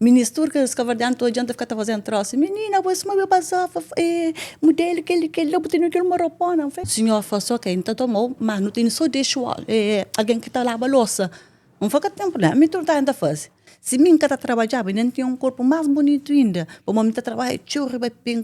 Minis tudu kes kaverdianu ta odja-m ta fika ta faze-m trosa, Minina bo é suma meu bazofa, e mudelu kel-li kel-la bu tene kel maropona. N fla, Sinhor fla si ok, N ta toma-u, ma nu tene so dishwasher, e algen ki ta laba losa. N fla, ka ten prubléma, mi tudu ta N ta faze. Si mi N ka ta trabadjaba, inda N tinha un korpu más bunitu inda, pamodi mi ta trabadja txeu riba pin.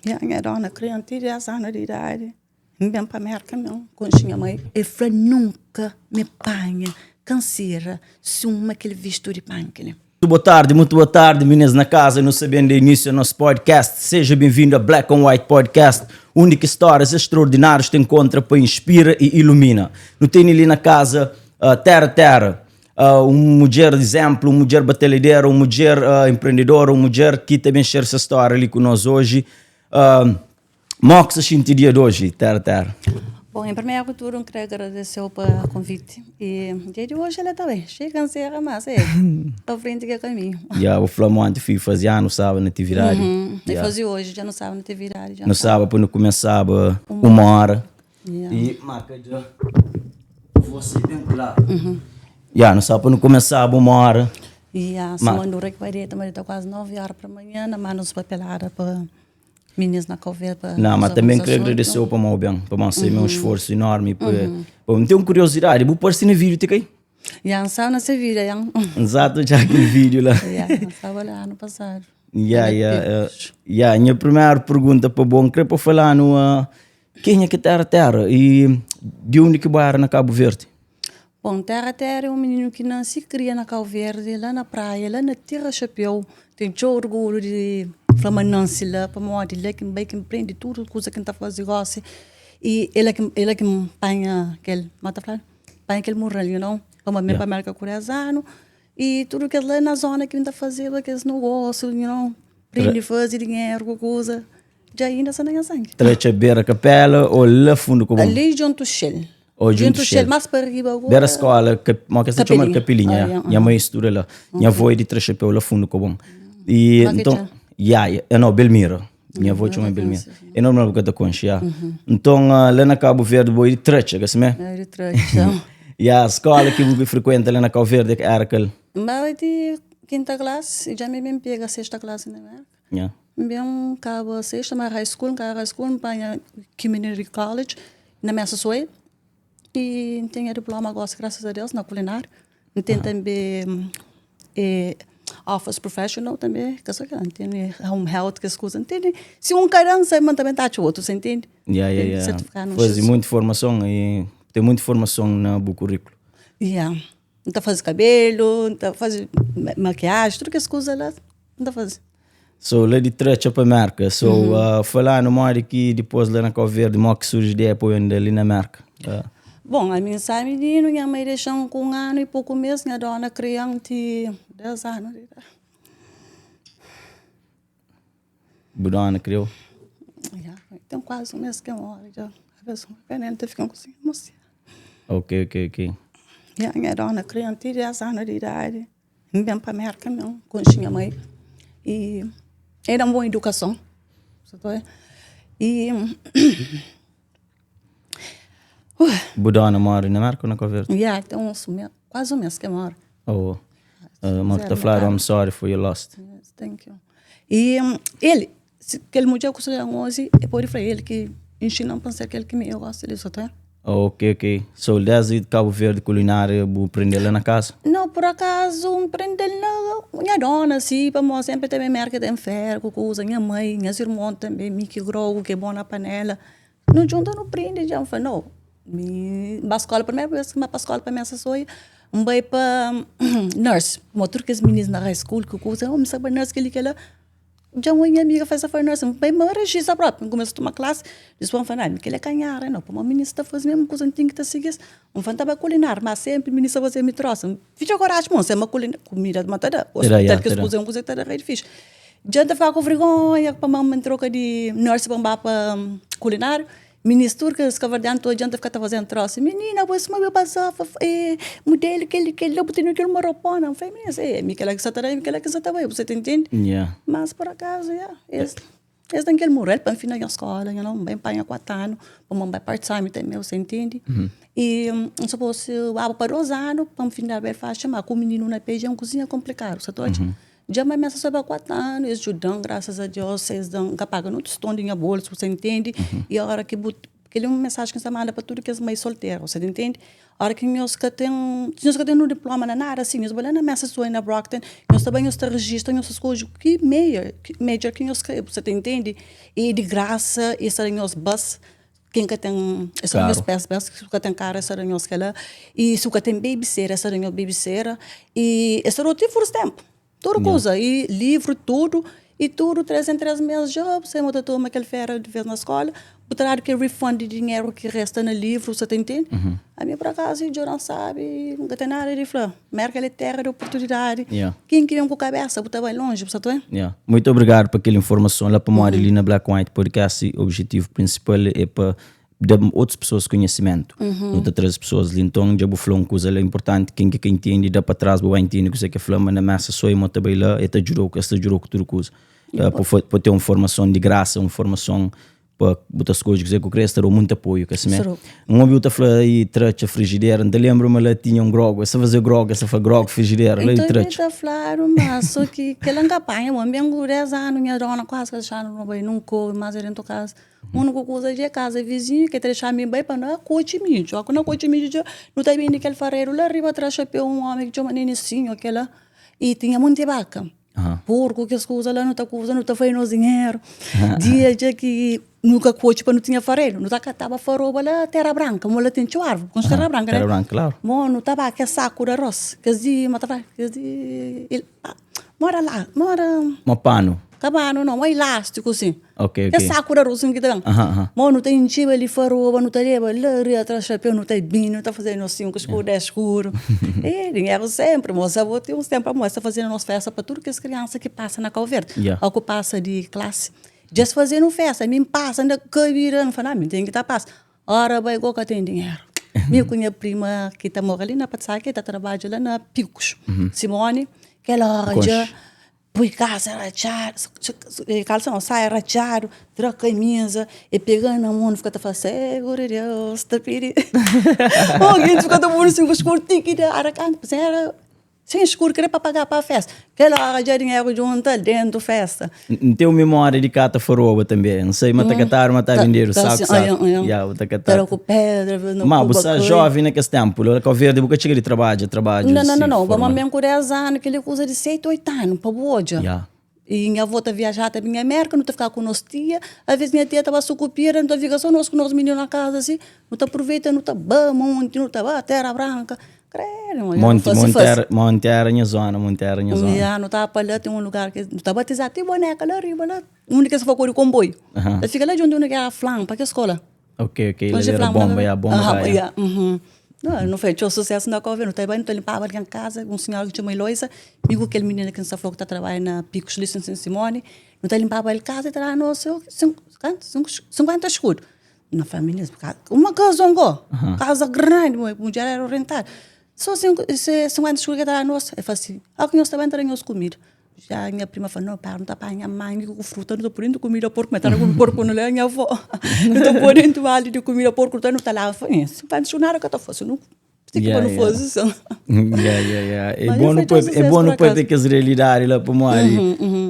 Nha nha dóna kria-m ti 10 anu di idadi. N ben pa Mérka mi konxe nha mai. El fla nunka mi panha kansera suma kel vistu di panki li. Muito boa tarde, muito boa tarde, meninas na casa, nu sa ben da início a nosso podcast. Seja bem-vindo a Black on White Podcast, onde que histórias extraordinárias te encontra para inspira e ilumina. Nu tem ali na casa uh, Terra Terra, uh, um mulher de exemplo, um mulher batalhadeira, um mulher uh, empreendedora, um mulher que também share essa história ali com nós hoje. Uh, Mo ki sa xinti dia di oji, Terra Terra? Bom, em primeiro que tudo, eu queria agradecer pa convite. E dia de hoje ela tá bem, cheia de canseira, mas é, pa frente que é caminho. Ya, bu fla mo anti fui faze anu sábadu na atividadi. Uhum. E faze hoje, dja nu sábadu na atividadi. No sábadu pa nu kumesaba uma hora. Yeah. E marca dja você bem claro. Uhum. Ya, no sábadu pa nu kumesaba uma hora. Ya, se mandura que vai deita, mas deita quase 9 horas para manhã, na manda uns papelada para Minis na Cabo Verde pa Não, mas também queria agradecer o pamó ben, pamó sei um esforço enorme pa pa N ten curiosidade, bu parse na vídeo ti kai? Ya, N staba na se vida, ya. Exato, já aquele vídeo lá. Ya, N staba lá ano passado. Ya, ya, eh, ya, minha primeira pergunta pa bo, N kre pa falar-no uh, quem é que Terra Terra e de onde que bo era na Cabo Verde? Bom, Terra Terra é um menino que nasce e cria na Cabo Verde, lá na praia, lá na Terra Chapéu. Tenho txeu orgulho de fla ma nasce lá, pamodi lá que bai que prende tudo kuza que ta faze gosi. E ela que ela que panha kel, ma ta fla, panha kel mural, you know? Pamodi mi pa Merka ku 10 anu e tudo kel lá na zona que ta fazeba kes negócio, you know? Prende faze dinheiro ku kuza. Dja inda sta na nha sangi. Tratxa bera kapela ou la fundo ku bom? Ali junto Shell. Ou junto Shell. Mais para riba agora. Bera escola, cap, mo que se chama Capelinha. Ah, yeah. Nha mãe estuda lá. Nha avó é de Trachapéu lá fundo com bom. E então, yeah, yeah, não, Belmira. Minha avó chama Belmira. É normal porque tá conche, yeah. Então, uh, lá na Cabo Verde, boy de Tracha, que se me? É de Tracha. Yeah, a escola que eu frequenta lá na Cabo Verde era aquele. Mas de quinta classe, já me bem pega a sexta classe na América. Yeah. N ben kaba sexta, ma high school, N kaba high school, N panha community college na Massasoit y N ten nha diploma gosi, grasas a Deus, na kulinária. N ten tanbe eh office professional tanbe, ka so kila, N tene home health, kes kuza, N tene, si un ka da, N sabe ma N ta ben ta atxa otu, sa intende? Yeah, yeah, yeah. Sertifikadu Faze monti formason y ten monti formason na bu kurikulu. Yeah. N ta faze kabelu, N ta faze makiaji, tudu kes kuza la N ta faze. So la di Tratxa pa Merka. So uh, falanu modi ki dipôs la na Cabo Verde, modi ki surji ideia pa anda li na Merka? Uh. Bom, ami N sai mininu, nha mãe dexa-m ku un anu i poku mês, nha dona kria-m ti 10 anu di idadi. Bu dona kriau? Ya, ten kuazi un mês ki el móre dja. Aves un pena el ta fika ku si emosionadu. Ok, ok, ok. Ya, nha dona kria-m ti 10 anu di idadi. N ben pa Merka mesmu, konxe nha mai. I el da-m bon idukason. I Bu dona móre na Merka ou na Cabo Verde? Ya, ten uns kuazi un mês ki el móre. Oh. Uh, ma ta fladu, I'm sorry for your loss. Yes, thank you. E ele, kel mudjer ku sta oji, e pode fla ele ki inxina-m pa N ser kel ki mi eu gosto di ser, tá? Oh, ok, ok. So, desde Cabo Verde culinária bu prende la na casa? Não, por acaso, N prende na nha dona, si, pamodi sempre também Merka tem ferro, ku kuza, nha mãe, nhas irmon também, mi ki grogu, ki é bom na panela. Nu djunta nu prende dja, N fla, no, mi N ba skola, primeru bes ki N ba pa skola pa mesa soia, N bai pa nurse, pamodi tudu kes minis na high school ku kuza, oh, mi sta bai nurse kel-li kel-la, dja un nha amiga fla, sa fla nurse, N bai ma rejista propi, N kumesa tuma klasi, dipôs N fla, mi kel-li é ka nha ária nau, pamodi minis ta faze mesmu kuza, N ten ki ta sigi-s, N fla, N ta bai kulinária, ma senpri minis ta faze mi trosa, N fitxa koraji, mon, se ma kumida ma ta da, ospital kes kuza é un kuza ki ta da rei di fixi. Dja N ta fika ku vergonha pamodi N troka di nurse pa N ba pa kulináriu. Minis tudu kes kaverdianu ta odja-m ta fika ta faze-m trosa. Minina bo é suma meu bazofa, e mudelu kel-li kel-la, bu tene kel maropona. N fla, minis, e mi kel-la ki sa ta da, mi kel-la ki sa ta bai, bu sa ta intende? Mas por akazu, ya, es es da-m kel mural pa N fina nha skola, you know, N bai N panha 4 anu, pamodi N bai part time tanbe, bu sa intende? E N suposi aba pa 2 anu pa N finda bai faxi, ma ku mininu na pé dja é un kuzinha konplikadu, sa ta odja? Dja ma mesa sobe 4 anu, es djuda-m, grasas a Deus, es da-m, N ka paga num tiston di nha bolsu, você entende? E ora ki bu, kel-li é un mensajen ki N sta manda pa tudu kes mai solteru, você ta intende? Ora ki nhos ka ten, si nhos ka ten un diploma na nada asin, nhos bai la na mesa sua na Brockton, nhos ta bai nhos ta rejista, nhos ta skodje ki major, major ki nhos kre, você ta intende? E di grasa, e sta da nhos bus, Ken ka ten, es ta da nhos pés bes, si bu ka ten karu es ta da nhos kela, i si bu ka ten babysitter es ta da nhos babysitter, i es ta dau ti food stamp, tudu kuza, i livru tudu, i tudu 3 en 3 mes dja bu sai ma ta toma kel fera di vez na skola, bu ta dadu kel refund di dinheru ki resta na livru, sa ta intende? Ami por akazu dja N sabi, N ka ten nada di fla, Merka el é tera di oportunidadi, ken ki ben ku kabesa bu ta bai lonji, bu sa ta ben? Muito obrigado pa kel informason la pamodi li na Black and White Podcast objetivo principal é pa da otus pessoas conhecimento. Nu ta traze pessoas li nton dja bu fla un kuza la importante ken ki ka intende da pa trás bu bai intende kuzê ke fla ma na mesa só e mo ta bai la e ta djudau es ta djudau ku tudu kuza. Pa ten un formason di grasa un formason Pa bu ta skodje kuzê ku kre, es ta da-u munti apoiu, ka simé? N obi-u ta fla i tratxa frijidera, N ta lenbra ma la tinha un grogu, es ta faze grogu, es ta fla grogu frijidera, la i Nton tratxa. ta fladu ma so ki kel-la N ka panha, bo N ben ku 10 anu, nha dóna kuazi ka dexa-nu no bai nun kobe más é dentu kaza. Úniku kuza dja é kaza vizinhu ki ta dexa-mi bai pa no kotxi midju. Óki no kotxi midju dja nu ta bende kel fareru la riba tras xapéu un ómi ki txoma Nenisinhu kel-la i tinha monti baka. Porku kes kuza la nu ta kuza nu ta fai nos dinheru dia dja ki nu ka kotxi pa nu tinha farelu nu ta kataba faroba la tera branka mo la ten txeu arvi bu konxe tera branka ne klaru mo nu ta ba kes saku di aros kes di ma ta fla kes di mora la mora mo panu ka panu no mo ilastiku si Ok, ok. Kes saku di arroz ki ta ben. Mo nu ta intxiba li faroba, nu ta leba la ria tras xapeu, nu ta bini, nu ta faze nos 5 skuru, 10 skuru. E dinheru sempri, mosa abo ten uns tempu pamodi es ta faze nos festa pa tudu kes kriansa ki pasa na Kau Verdi, o ku pasa di klasi. Dja es fazenu festa, ami N pasa, N da kabida, N fla, ami N ten ki ta pasa. Ora bai go ka ten dinheru. Mi ku nha prima ki ta mora li na Patisaki, ki ta trabadja la na Pikus, Simone, kel ora dja. Pui kalsa ratxadu, kalsa nau, saia ratxadu, tra kamiza, e pega na mon, fika ta fla, Segura Deus, ta pidi. Oh, gentis fika ta buri sin ku skur ti ki da ara kantu, sin era sin skur kre pa paga pa festa. Kel ora dja dinheru djunta dentu festa. N ten memória di kata faroba tanbe. N sai ma ta katadu, ma ta bendedu saku saku. Ya, bu ta katadu. Tara ku pedra, na Ma bu sa joven na kes tempu. La Kau Verdi bu ka txiga di trabadja, trabadju Não, não, não, não. Ba men ku 10 anu, kel kuza di 7, 8 anu, pa bu odja. Ya. E nha avó ta viaja, ta binha Merka, nu ta fika ku nos tia. Às vezes nha tia ta ba Sucupira, nu ta fika so nos ku nos mininu na kaza asi. Nu ta aproveita, nu ta ba monti, nu ta ba Terra Branca. Credo, Monti, fasi, monti fasi. era, monti era nha zona, monti era nha zona. Ya, nu tava pa la, tem un lugar ki nu ta batizá ti boneca la riba la, undi ki es fa kori komboiu. Ta fika la juntu undi ki era flan, pa ki skola. Ok, ok, la era bomba, ya, bomba ya. Ya, uhum. Não, não foi txeu sucesso na Cova, nu ta bai, nu ta limpaba algen casa, un senhora ki txoma Eloisa, mi ku kel minina ki N sta fla ku ta trabadja na Picos li, Sin Simone, nu ta limpaba el casa, el ta daba nos seu, kantu? 50 escudo. Na família, uma casa go, casa grande, mulher era orientada. Só 50 escudo que ta nossa. Eu falei assim, ah, que nós também tá nós comida. Já minha prima falou, não, para, não tá para minha mãe com fruta, não tá podendo comida porco, mas tá com porco não é minha avó. Não tá podendo alho de comida porco, não tá lá. Eu falei, 50 escudo nada que eu tô fazendo. Ti ki pa nu faze so. Yeah, yeah, yeah. É bom nu papia, é bom nu papia kes realidadi la pamodi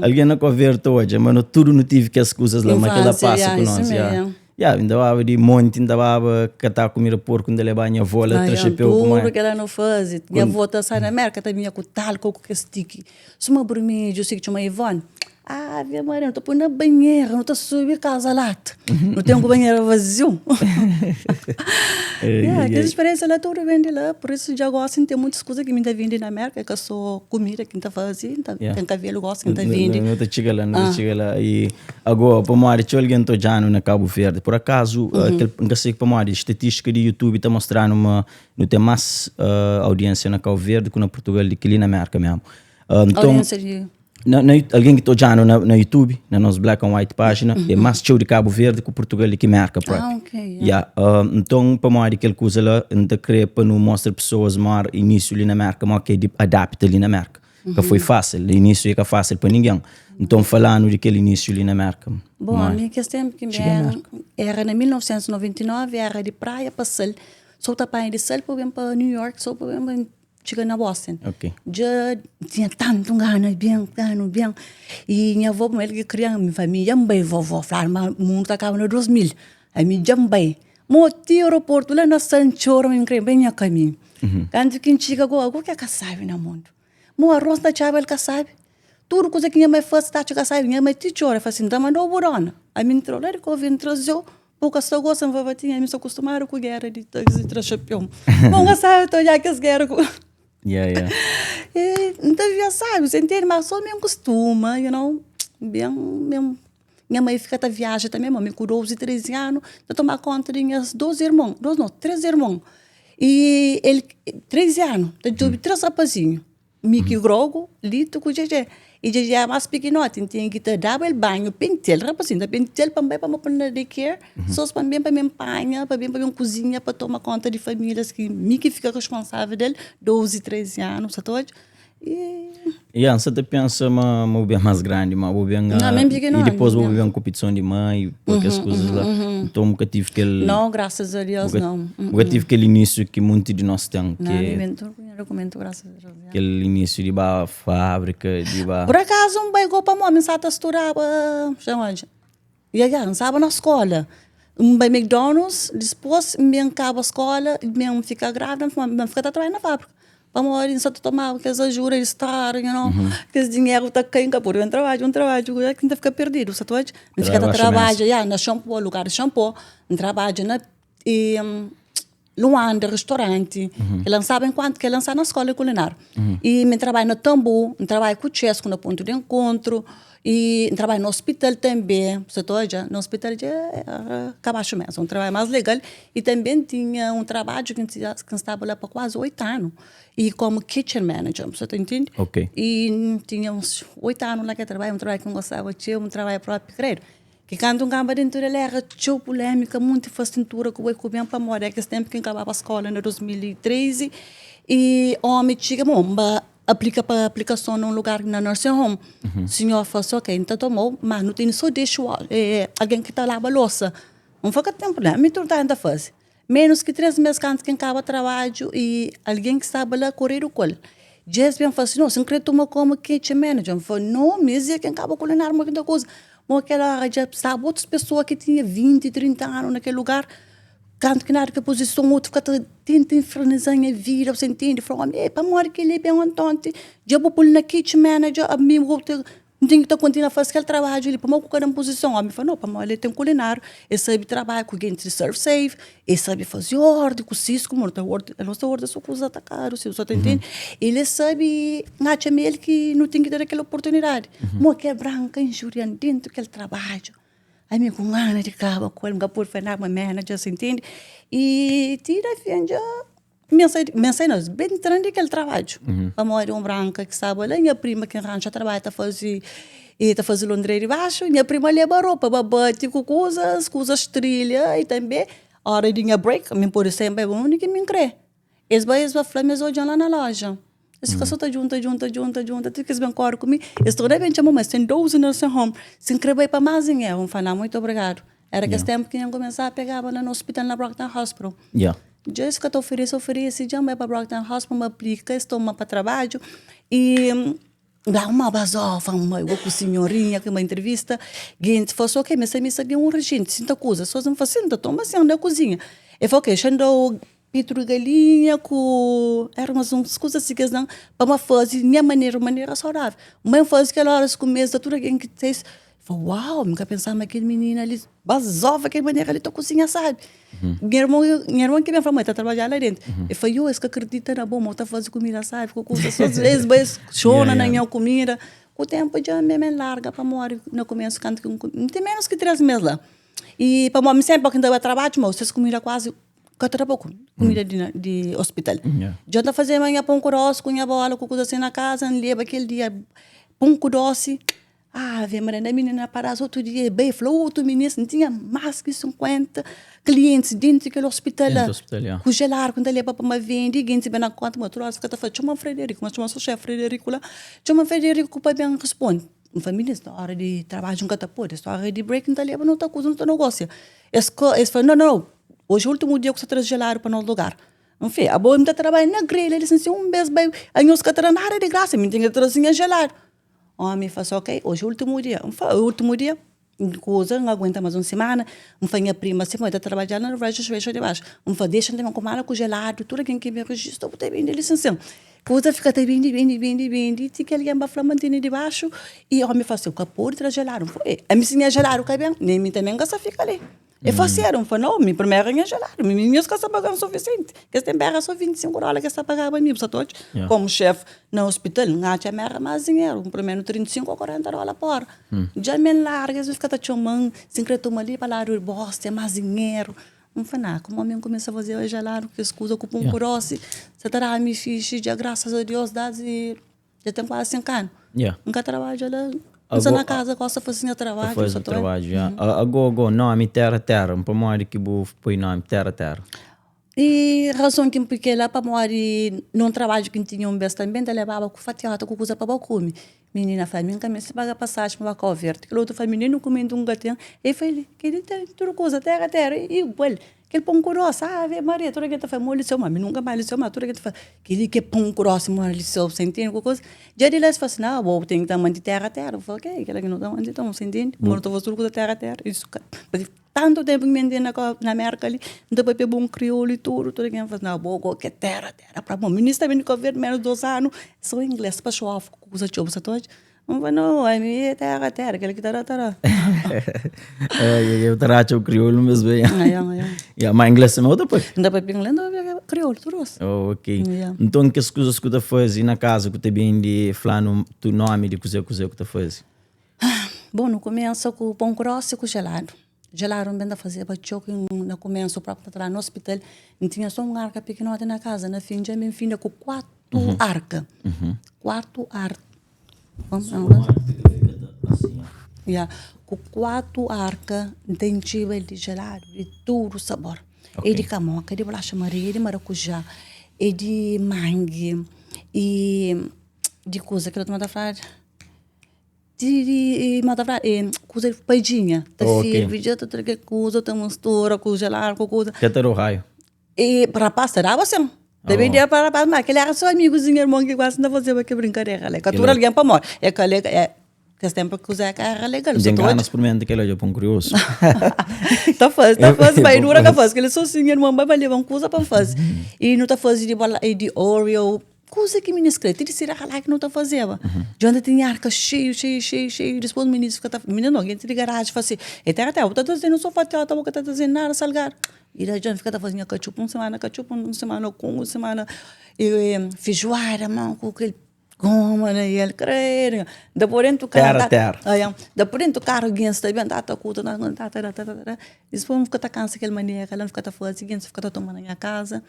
algen na Cabo Verde ta odja, ma no tudu nu tive kes kuzas la, ma kila pasa ku nos. Yeah. Yeah, inda baba di monti, inda baba kata kumida porku, inda leba nha avó la tra xapeu ku mãe. Tudu kila nu faze. Nha avó ta sai na Merka ta binha ku talku ku kes tiki suma burmedju, si ki txoma Ivone. Ave Maria, nu ta poi na banhera, nu ta subi kaza lata. Nu ten ku banhera vaziu. Yeah, kes experiência la tudu ben di la, por isso dja gosi N ten muitas kuza ki mi ta vende na Merka, é ka so kumida ki N ta faze, N ta ten kabelu gosi ki N ta vende. Nu ta txiga la, nu ta txiga la. I ago, pamodi txeu algen ta odja-nu na Kabu Verdi, por akazu, kel, N ka sai pamodi statistika di YouTube ta mostra-nu ma nu ten mas audiênsia na Kabu Verdi ku na Purtugal di ki li na Merka mesmu. Nton, Audiênsia di. Na, na, algen ki ta odja-nu na, na YouTube, na nos Black and White página, é más txeu di Kabu Verdi ku Portugal di ki Merka própi. Ah, ok, yeah. Yeah, nton, pamodi kel kuza la, N ta kre pa nu mostra pesoas mor inísiu li na Merka, mó ki é di adapta li na Merka. Ka foi fásil, inísiu é ka fásil pa ningen. Nton, fala-nu di kel inísiu li na Merka. Bon, Modi ami kes ténpu ki N txiga ben, Merka? éra na 1999, éra di Praia pa Sal, so ta panha di Sal pa ben pa New York, so pa ben pa. txiga na Boston. Ok. Dja tinha tantu gana ben, gana ben. I nha avó, el ki kria-m, mi fla, mi dja N bai vovó, fladu ma mundu ta kaba na 2000. Ami dja N bai. Mo ti aeroportu la na San txora ma mi N kre bai nha kaminhu. Kantu ki N txiga go, ago ke ka sabi na mundu. Mo arroz na txaba el ka sabi. Tudu kuza ki nha mai fasi ta atxa ka sabi. Nha mai ti txora, el fla sin, N ta mandau bu dona. Ami N tra-u la di Kovi, N traze-u, bu ka sta gosta. N fla, Fatinha, ami sta kustumadu ku gera di taxi tra xapion. Bo ka sabi ta odja kes gera ku. Yeah, yeah. E N ta vivia sabi, você entende? Mas só mi N kustuma, you know, ben, ben. Nha mai fika ta viaja tanbe, ma mi ku 12, 13 anu, ta toma konta di nhas 2 irmon, 2 no, 3 irmon. I el, 13 anu, ta djobe 3 rapazinhu, mi ki grogu, Lito ku Djedje. I Djedje éra más pikinoti, N tinha ki ta daba el banhu, pentia-l, rapazinhu, ta pentia-l pa N bai pa N pô-l na daycare, sos pa N ben pa mi panha, pa ben pa mi kuzinha, pa toma konta di famílias ki mi ki fika responsável del, 12, 13 anu, sa ta odja. Yeah, N sa ta pensa ma ma bu ben más grandi, ma bu ben Não, mesmo e pequenote, dipôs bu yeah. ben ku petison di mãe, ku kes kuzas lá. Então bu ka tive kel Não, graças a bu Deus, ka, não. bu ka tive kel início ki munti di nós ten, Não, ki nem é mentor, nem documento, graças a Deus. Yeah. kel início di ba fábrika, di ba Por acaso, um bai go pa mó, mi sa ta estudaba, chama onde? Ya, ya, N staba na skola. N bai McDonald's, dispôs N ben kaba skola, N ben fika grávida, N fika ta trabadja na fábrika. Pamodi N sa ta tomaba kes ajuda di stadu, you know, kes dinheru ta kai, N ka pode ben trabadja, un trabadju ki N ta fika perdidu, sa ta odja? N fika ta trabadja, ya, na xanpô, lugar di xanpô, N trabadja na Luanda, restauranti, ke lansaba enkuantu ke lansa na skola kulinária. I mi trabadja na Tambu, N trabadja ku Txesku na pontu di enkontru, i N trabadja na ospital tanbe, sa ta odja? Na ospital dja era ka baxu mésmu, un trabadju más legal. I tanbe N tinha un trabadju ki N staba la pa kuazi oitu anu, i komu kitchen manager, sa ta intende? I N tinha uns oitu anu la ke trabadja, un trabadju ki N gostaba txeu, un trabadju propi, kredu. Ki kantu N kanba dentu del era txeu pulémika, munti fastintura ku bai ku ben pamodi é kes ténpu ki N kababa skóla na 2013 i ómi txiga bon N ba aplika pa aplikason na un lugar na nursing home sinhor fla si ok N ta toma-u má nu tene sô dishwa algen ki ta laba losa N fla ka ten prubléma mi tudu ta N ta faze Ménus ki 3 mês kantu ki N kaba trabadju i algen ki staba la koredu ku el. Dja es ben fla si, No, si N kre toma komu kitchen manager. N fla, No, mi es dia ki N kaba kulinária ma ki N ta kuza. Ma kel óra dja staba otus pesoa ki tinha 20, 30 anu na kel lugar. Kantu ki nada kel puzison, otu fika ta tenta inferniza nha vida, bu sa intende? Fla, Omi, pamodi kel-li ben ontonti? Dja bu pul na kitchen manager, ami bu ta N ten ki ta kontinua fase kel trabadju li, pamodi ku ka da-m puzison? Omi fla, no, pamodi el ten kulináriu, el sabe trabadja ku gentis di serve safe, el sabe faze ordi ku sis, ku ta ordi, el ta ordi so kuza ta karu, si bu sa ta intende. El e sabe, N atxa ma el ki nu ten ki da-l kel oportunidadi. Mo ke branka injurian dentu kel trabadju, ami ku ngana di kaba ku el, N ka pudi fla nada, ma manager sa intende, i ti da fin dja. Mensai nos ben tran di kel trabadju pamodi un branka ki staba la nha prima ki ranja trabadju ta faze e ta faze londrei di baxu nha prima leba ropa ba bati ku kuzas kuzas trilha i tanbe ora di nha break mi pode sai bai undi ki mi kre es bai es ba fla ma es odjan la na loja es fika so ta djunta djunta djunta djunta ti ki es ben kore ku mi es torna ben txoma ma es ten 12 nursing home si N kre bai pa mas dinheru N fla na muitu obrigadu era kes tenpu ki nha kumesa pegaba na hospital na Brockton Hospital. Dja es ka ta oferese, oferese, dja N bai pa Brockton Hospital, N aplika, es toma pa trabadju i la uma bazofa, N bai ku sinhorinha ki uma entrevista, gentis fla ok, ma esa misa ben urjenti, sin ta kuza, so N fla sin, N ta toma sin na kuzinha, el fla ok, xa N dau pitu di galinha ku, era mas uns kuza si ki es dan pa N faze nha manera, manera saudavel, N bai N faze kel ora es kume, es da tudu algen ki ses Fla, uau, mi ka pensaba ma kel minina li bazofa kel manera li ta kuzinha sabi. Nha irmon, nha irmon ki ben fla, ma el ta trabadja la dentru. El fla, yo, es ka kridita na bo, ma bu ta faze kumida sabi, ku kuza. So es bai es xona na nha kumida. Ku tenpu dja mi ben larga pamodi na kumesu kantu ki N kume, N ten menus ki 3 mes la. I pamodi mi senpri ki N ta bai trabadju, ma ses kumida kuazi ka ta da pa kume, kumida di di ospital. Dja N ta fazeba nha pon ku dosi, ku nha bola, ku kuza asi na kaza, N leba kel dia pon ku dosi. Ave Maria, na minina parás otu dia e bai fla otu minis, N tinha más ki 50 klientis dentu di kel ospital la, ku jeladu ku N ta leba pa ma vende, i gentis ben na konta, ma otu óra fika ta fla, txoma Frederiku, ma txoma so xef Frederiku la, txoma Frederiku pa ben responde. N fla, minis, na óra di trabadju N ka ta pode, es óra di break N ta leba, nu ta kuza, nu ta negosia. Es es fla, no, no, oji é ultimu dia ku sa traze jeladu pa nos lugar. N fla, abo N ta trabadja na grelha li, si un bes bai, anhos ka ta da nada di grasa, mi N ten ki traze nha jeladu. Omi fla si, ok, oji é ultimu dia. N fla, ultimu dia? N kuza, N aguenta mas un simana, N fla nha prima si, ma el ta trabadja na registration di baxu. N fla, dexa-m ta ben ku mala ku jeladu, tudu algen ki ben rejista bu ta bende li sin sin. Kuza fika ta bende, bende, bende, bende, ti ki algen ba fla ma N tene di baxu, i omi fla si, bu ka pode tra jeladu. N fla, e, ami si nha jeladu ka ben, nen mi tanbe N ka sa fika li. E fla sério, N fla, nau, mi primeru é nha geladu, mi nhos ka sta pagan sufisienti, kes tenpu éra so 25 dóla ki es ta pagaba mi, bu sa ta odja, komu xef na ospital, N atxa ma éra más dinheru, pelu menu 35 ô 40 dóla pa óra. Dja mi N larga, es fika ta txoma-m, si N kre toma li pa ladu di Boston, é más dinheru. N fla, nah, kuma mi N kumesa faze geladu ku kes kuza ku pon ku dosi, sa ta da-mi fixi, dja grasas a Deus, dasi. Dja ten kuazi 5 anu. Yeah. N ka trabadja la. N sta na kaza gosta faze nha trabadju. Faze bu trabadju, yeah. Ago, ago, nomi Terra Terra, pamodi ki bu poi nomi Terra Terra? E razon ki N pui kela pamodi nun trabadju ki N tinha un bes tanbe N ta lebaba ku fatiota ku kuza pa ba kume. Minina fla, mi N ka meste paga pasaji pa ba Kau Verdi. Kel otu fla, mi nen dukumentu N ka ten. El fla, kel-li ten tudu kuza, Terra Terra, igual. Kel pon ku dósi, ave Maria, tudu algen ta fla, mo liseu, ma mi nunka bai liseu, ma tudu algen ta fla, kel-li ki é pon ku dósi, mo liseu, sa intende ku kuza. Dja di la es fla si, nau, bo ten ki ta manti téra téra. Bu fla, ok, kel-la ki nu ta manti nton, sa intende? Mo nu ta faze tudu kuza téra téra. Isu ka, pabia tantu ténpu ki mi anda na na Mérka li, N ta papia bon kriolu i tudu, tudu algen fla si, nau, bo go ki é téra téra pra bo. Minis ta ben di Kabu Verdi ménus dos anu, so ingles pa show off ku kuza txeu, bu sa ta odja? N fla, no, ami é terra, terra, kel ki ta da, ta da. Eu ta ratxa o crioulo mesmo bem. Yeah, mas inglês também outra pai. Nda papia inglês, nda papia crioulo, tudo isso. Oh, ok. Yeah. Então, que as coisas que tu faz na casa que tu bem de falar no tu nome de coisa coisa que tu faz? Bom, no começo com pão grosso e com gelado. Gelado n bem ta fazeba txeu ki na começo próprio ta trabalha no hospital, n tinha só um arca pequenote na casa, na fim dja ben finda ku 4 arca. 4 arca. Ya, ku 4 arka N ta intxiba el di jeladu di tudu sabor. É di kamoka, é di bolaxa maria, é di marakujá, é di mangi i di kuza ki otu ta fladu di kuza di paidjinha ta ferve dja ta tra kel kuza ta mistura ku jeladu ku kuza. Ka ta da raiu? E rapaz ta daba sin. Ta bendia pa rapaz, ma kel era so amigus di nha irmon ki kuasi ta fazeba kel brinkadera la. Ka tudu algen pamodi e ka le e kes tenpu kuze ka era legal. N ten gana sprimenta kel odja pa N kuriosu. Ta faze, ta faze, ma e dura ka faze. Kel so si nha irmon bai pa leba un kuza pa N faze. I nu ta faze di bola di oreo. Kuza ki minis kre, ti di siraka la ki nu ta fazeba. Djonta tinha arka xeiu, xeiu, xeiu, xeiu. Dispôs minis fika ta, minis no, genti di garaji fla si, e tera tera, bu ta traze-nu so fatiota, bu ka ta traze-nu nada salgadu. I la djonta fika ta faze nha katxupu, un simana katxupu, un simana kongu, un simana fijuada, ma ku kel goma na el, kredu. Da por dentu karu, Tera tera. Ai, da por dentu karu gentis ta ben, ta ta kuta, ta ta ta ta ta. Dispôs N fika ta kansa kel manera la, N fika ta faze, gentis fika ta toma na nha kaza.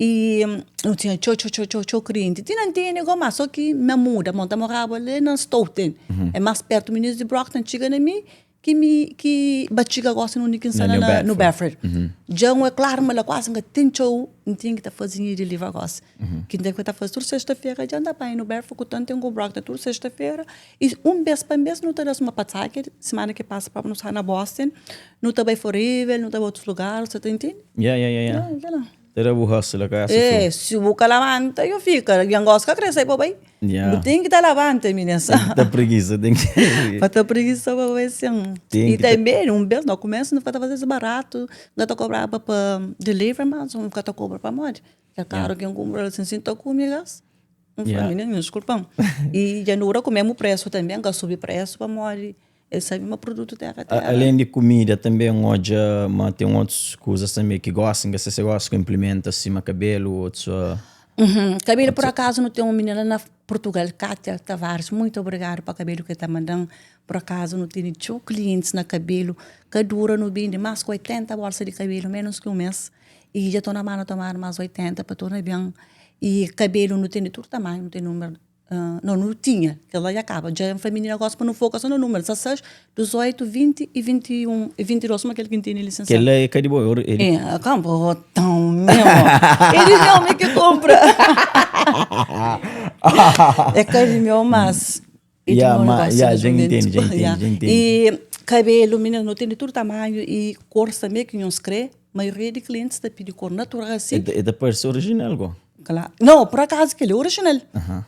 I nu tinha txeu txeu txeu txeu klienti. Ti na ntende go, ma so ki na muda, mo ta moraba li na Stoughton. É mas pertu minis di Brockton txiga na mi ki mi ki ba txiga gosi na undi ki N sta na na New Bedford. Dja N é klaru ma la kuasi N ka ten txeu N ten ki ta faze nha deliver gosi. Ki N ten ki ta faze tudu sexta-fera dja N ta bai New Bedford ku tantu ten ku Brockton tudu sexta-fera. I un bes pa mes nu ta da-s uma patsaki, simana ki pasa propi nu sta na Boston, nu ta bai Fall River, nu ta bai otus lugar, sa ta intende? Ya, ya, ya, ya. Ya, kila. Ta da bu hustle la kasa Eh, si bu ka labanta, yo fika. Algen gosta ka kre sai pa bai. Ya. Bu ten ki ta labanta, minina. Ten ki ta preguiça, ten ki. Pa ta preguiça pa bai sin. Ten I ki ta. tanbe, un bes na kumesu nu fika ta faze es baratu, nu ka ta kobraba pa deliver, mas nu ka ta kobra pamodi? Kel karu ki N kunpra la sin sin ta kume gas. N fla, Yeah. Mininu, diskulpa-m. I dja dura ku mesmu presu tanbe, N ka subi presu pamodi el sabe ma produtu tera tera. Alén di kumida tanbe N odja ma ten otus kuzas tanbe ki gosta, N ka se si gosta ku inplimenta sima kabelu otus. Uhum. Kabelu por akazu nu ten un minina la na Purtugal, Kátia Tavares, muitu obrigadu pa kabelu ki el ta manda-m. Por akazu nu tene txeu klientis na kabelu, ka dura nu bende mas ki 80 bolsa di kabelu menus ki un mes. I dja torna manda tomadu mas 80 pa torna ben. I kabelu nu ten di tudu tamanhu, nu ten numeru, no nu tinha, kel la dja kaba, dja N fla minina gosi pa nu foka so na numeru 16, 18, 20 i 21 i 22 suma kel ki N tene li Kel la é ka di bo, é di. É, kanpu rotão mesmo. É di meu mi ki kunpra. É ka di meu, mas é di Ya, meu ma, negócio ya, mesmo dja N intende, dja N Ya. intende, dja N intende. I kabelu, minina, nu ten di tudu tamanhu i kor tanbe ki nhos kre. Maioria di klientis ta pidi kor natural asi. E ta parse orijinal go. Kla. Nau, pur akazu kel-li é orijinal.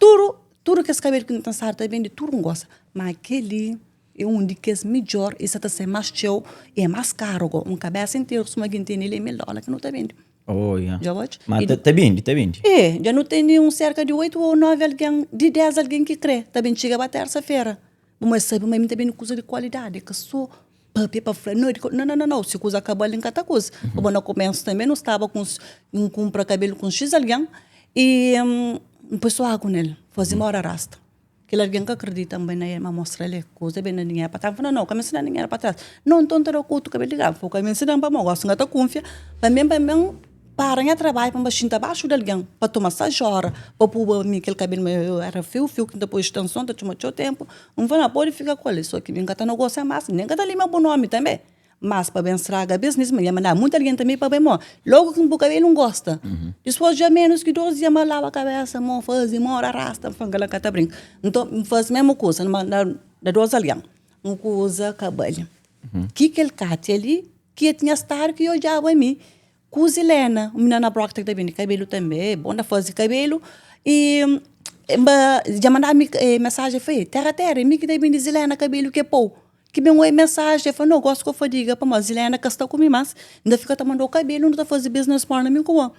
Tudu, tudu kes kabelu ki nu ta staba ta bende, tudu N gosta. Ma kel-li é un di kes midjór i sa ta sai más txeu i é más karu go. Un kabésa interu suma ki N tene li é 1000 dóla ki nu ta bende. Oh, ya. Dja bu odja? Ma ta, ta bende, ta bende. É, dja nu tene un serka di oitu ô novi algen, di dés algen ki krê, ta ben txiga ba térsa-fera. Bu ma sabe ma mi ta bende kuza di kualidadi, é ka sô papia pa fla, no, no, no, no, si kuza kaba li N ka ta kuza. Pabia na kumesu tanbe nu staba ku uns, N kunpra kabelu ku uns xis algen i N poi sô agu nel, faze mora rasta. Kel algen ka kridita N bai na el, ma mostra-l e kuza ben na dinheru pa tras. N fla, no, no, ka meste da dinheru pa tras. No, nton N ta da ku otu kabelu di grasa. N fla, ka meste da-m pamodi gosi N ka ta kunfia. Pa mi, pa mi para nha trabadju pa N ba xinta baxu di algen pa toma 6 ora pa puba mi kel kabelu ma eu era fiu fiu ki N ta poi stenson ta txoma txeu tenpu. N fla, na pode fika ku el so ki mi N ka ta negosia mas nen ka ta lima bu nomi tanbe. Mas pa ben straga business mi, nha manda munti algen tanbe pa ben mo. Logu ki N pui kabelu N gosta. Dispos dja menus ki 2 dia ma laba kabesa mo fazi mora rasta N fla kela ka ta brinka. Nton N fazi mesmu kusa N manda da 2 algen un kuza ka bali. Ki kel Katia li ki e tinha stadu ki e odjaba mi ku Zilena, un minina na Brockton ki ta bindi kabelu tanbe, bon na fazi kabelu, i dja manda mi mensajen, e fla, tera tera, é mi ki ta bindi Zilena kabelu ki e pou, ki ben oi mensajen, e fla, no, gosi ku fadiga pamodi Zilena ka sta ku mi mas, N ta fika ta mandau kabelu, nu ta fazi business plan mi ku bo,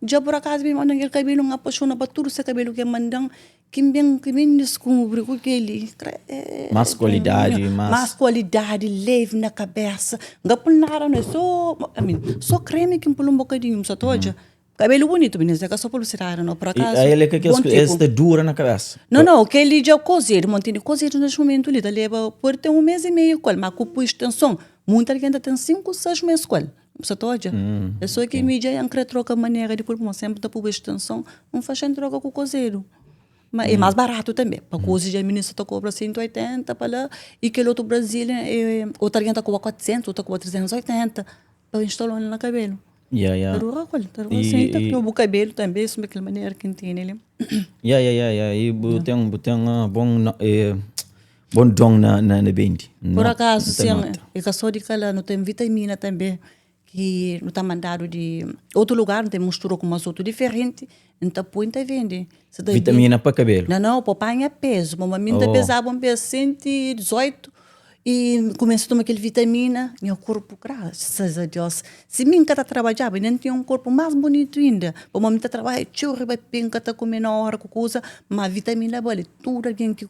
dja pur akazu mi mandan kel kabelu, N apaixona pa tudu se kabelu ki e mandan. Ki N ben, ki ben diskubri ku kel-li, kredu. Más kualidadi, más. Más kualidadi, levi na kabésa. N ka pui nada na el, sô, I mean, sô kremi ki N pui un bokadinhu, bu sa ta odja. Kabelu bunitu, minina, é ka sô publisidadi nau, pur akazu. I el é ka kes ku, es ta dura na kabésa. Nau, nau, kel-li dja kozedu, ma N tene kozedu nes mumentu li, ta leba, pode ten un mês i meiu ku el, má ku pui stenson, munti algen ta ten 5, 6 mês ku el. Bu sa ta odja? É só ki mi dja N kre troka manera di pui, pamodi senpri N ta puba extenson, N faxi N troka ku kozedu. Ma é más baratu tanbe, pa koze dja minista ta kobra 180 pa la, i kel otu Brasília otu algen ta kobra 400, otu ta kobra 380 pa instala-l na kabelu. Ta dura ku el, ta dura sin, ta kria bu kabelu tanbe, suma kel manera ki N tene li. Ya, ya, ya, ya, i bu ten, bu ten bon Bon don na na na bendi. Por acaso sim, é ka só di kala, nu tem vitamina també ki nu ta mandadu di otu lugar, nu ta mistura ku umas otu diferenti, nu ta poi nu ta vende. Vitamina pa kabelu? Não, não, pa panha peso, pamodi mi N ta pesaba un bes 118 i N kumesa toma kel vitamina, nha korpu grasas a Deus, si mi N ka ta trabadjaba inda N tinha un korpu mas bunitu inda, pamodi mi ta trabadja txeu riba pé, N ka ta kume na ora ku kuza, ma vitamina bali. Tudu algen ki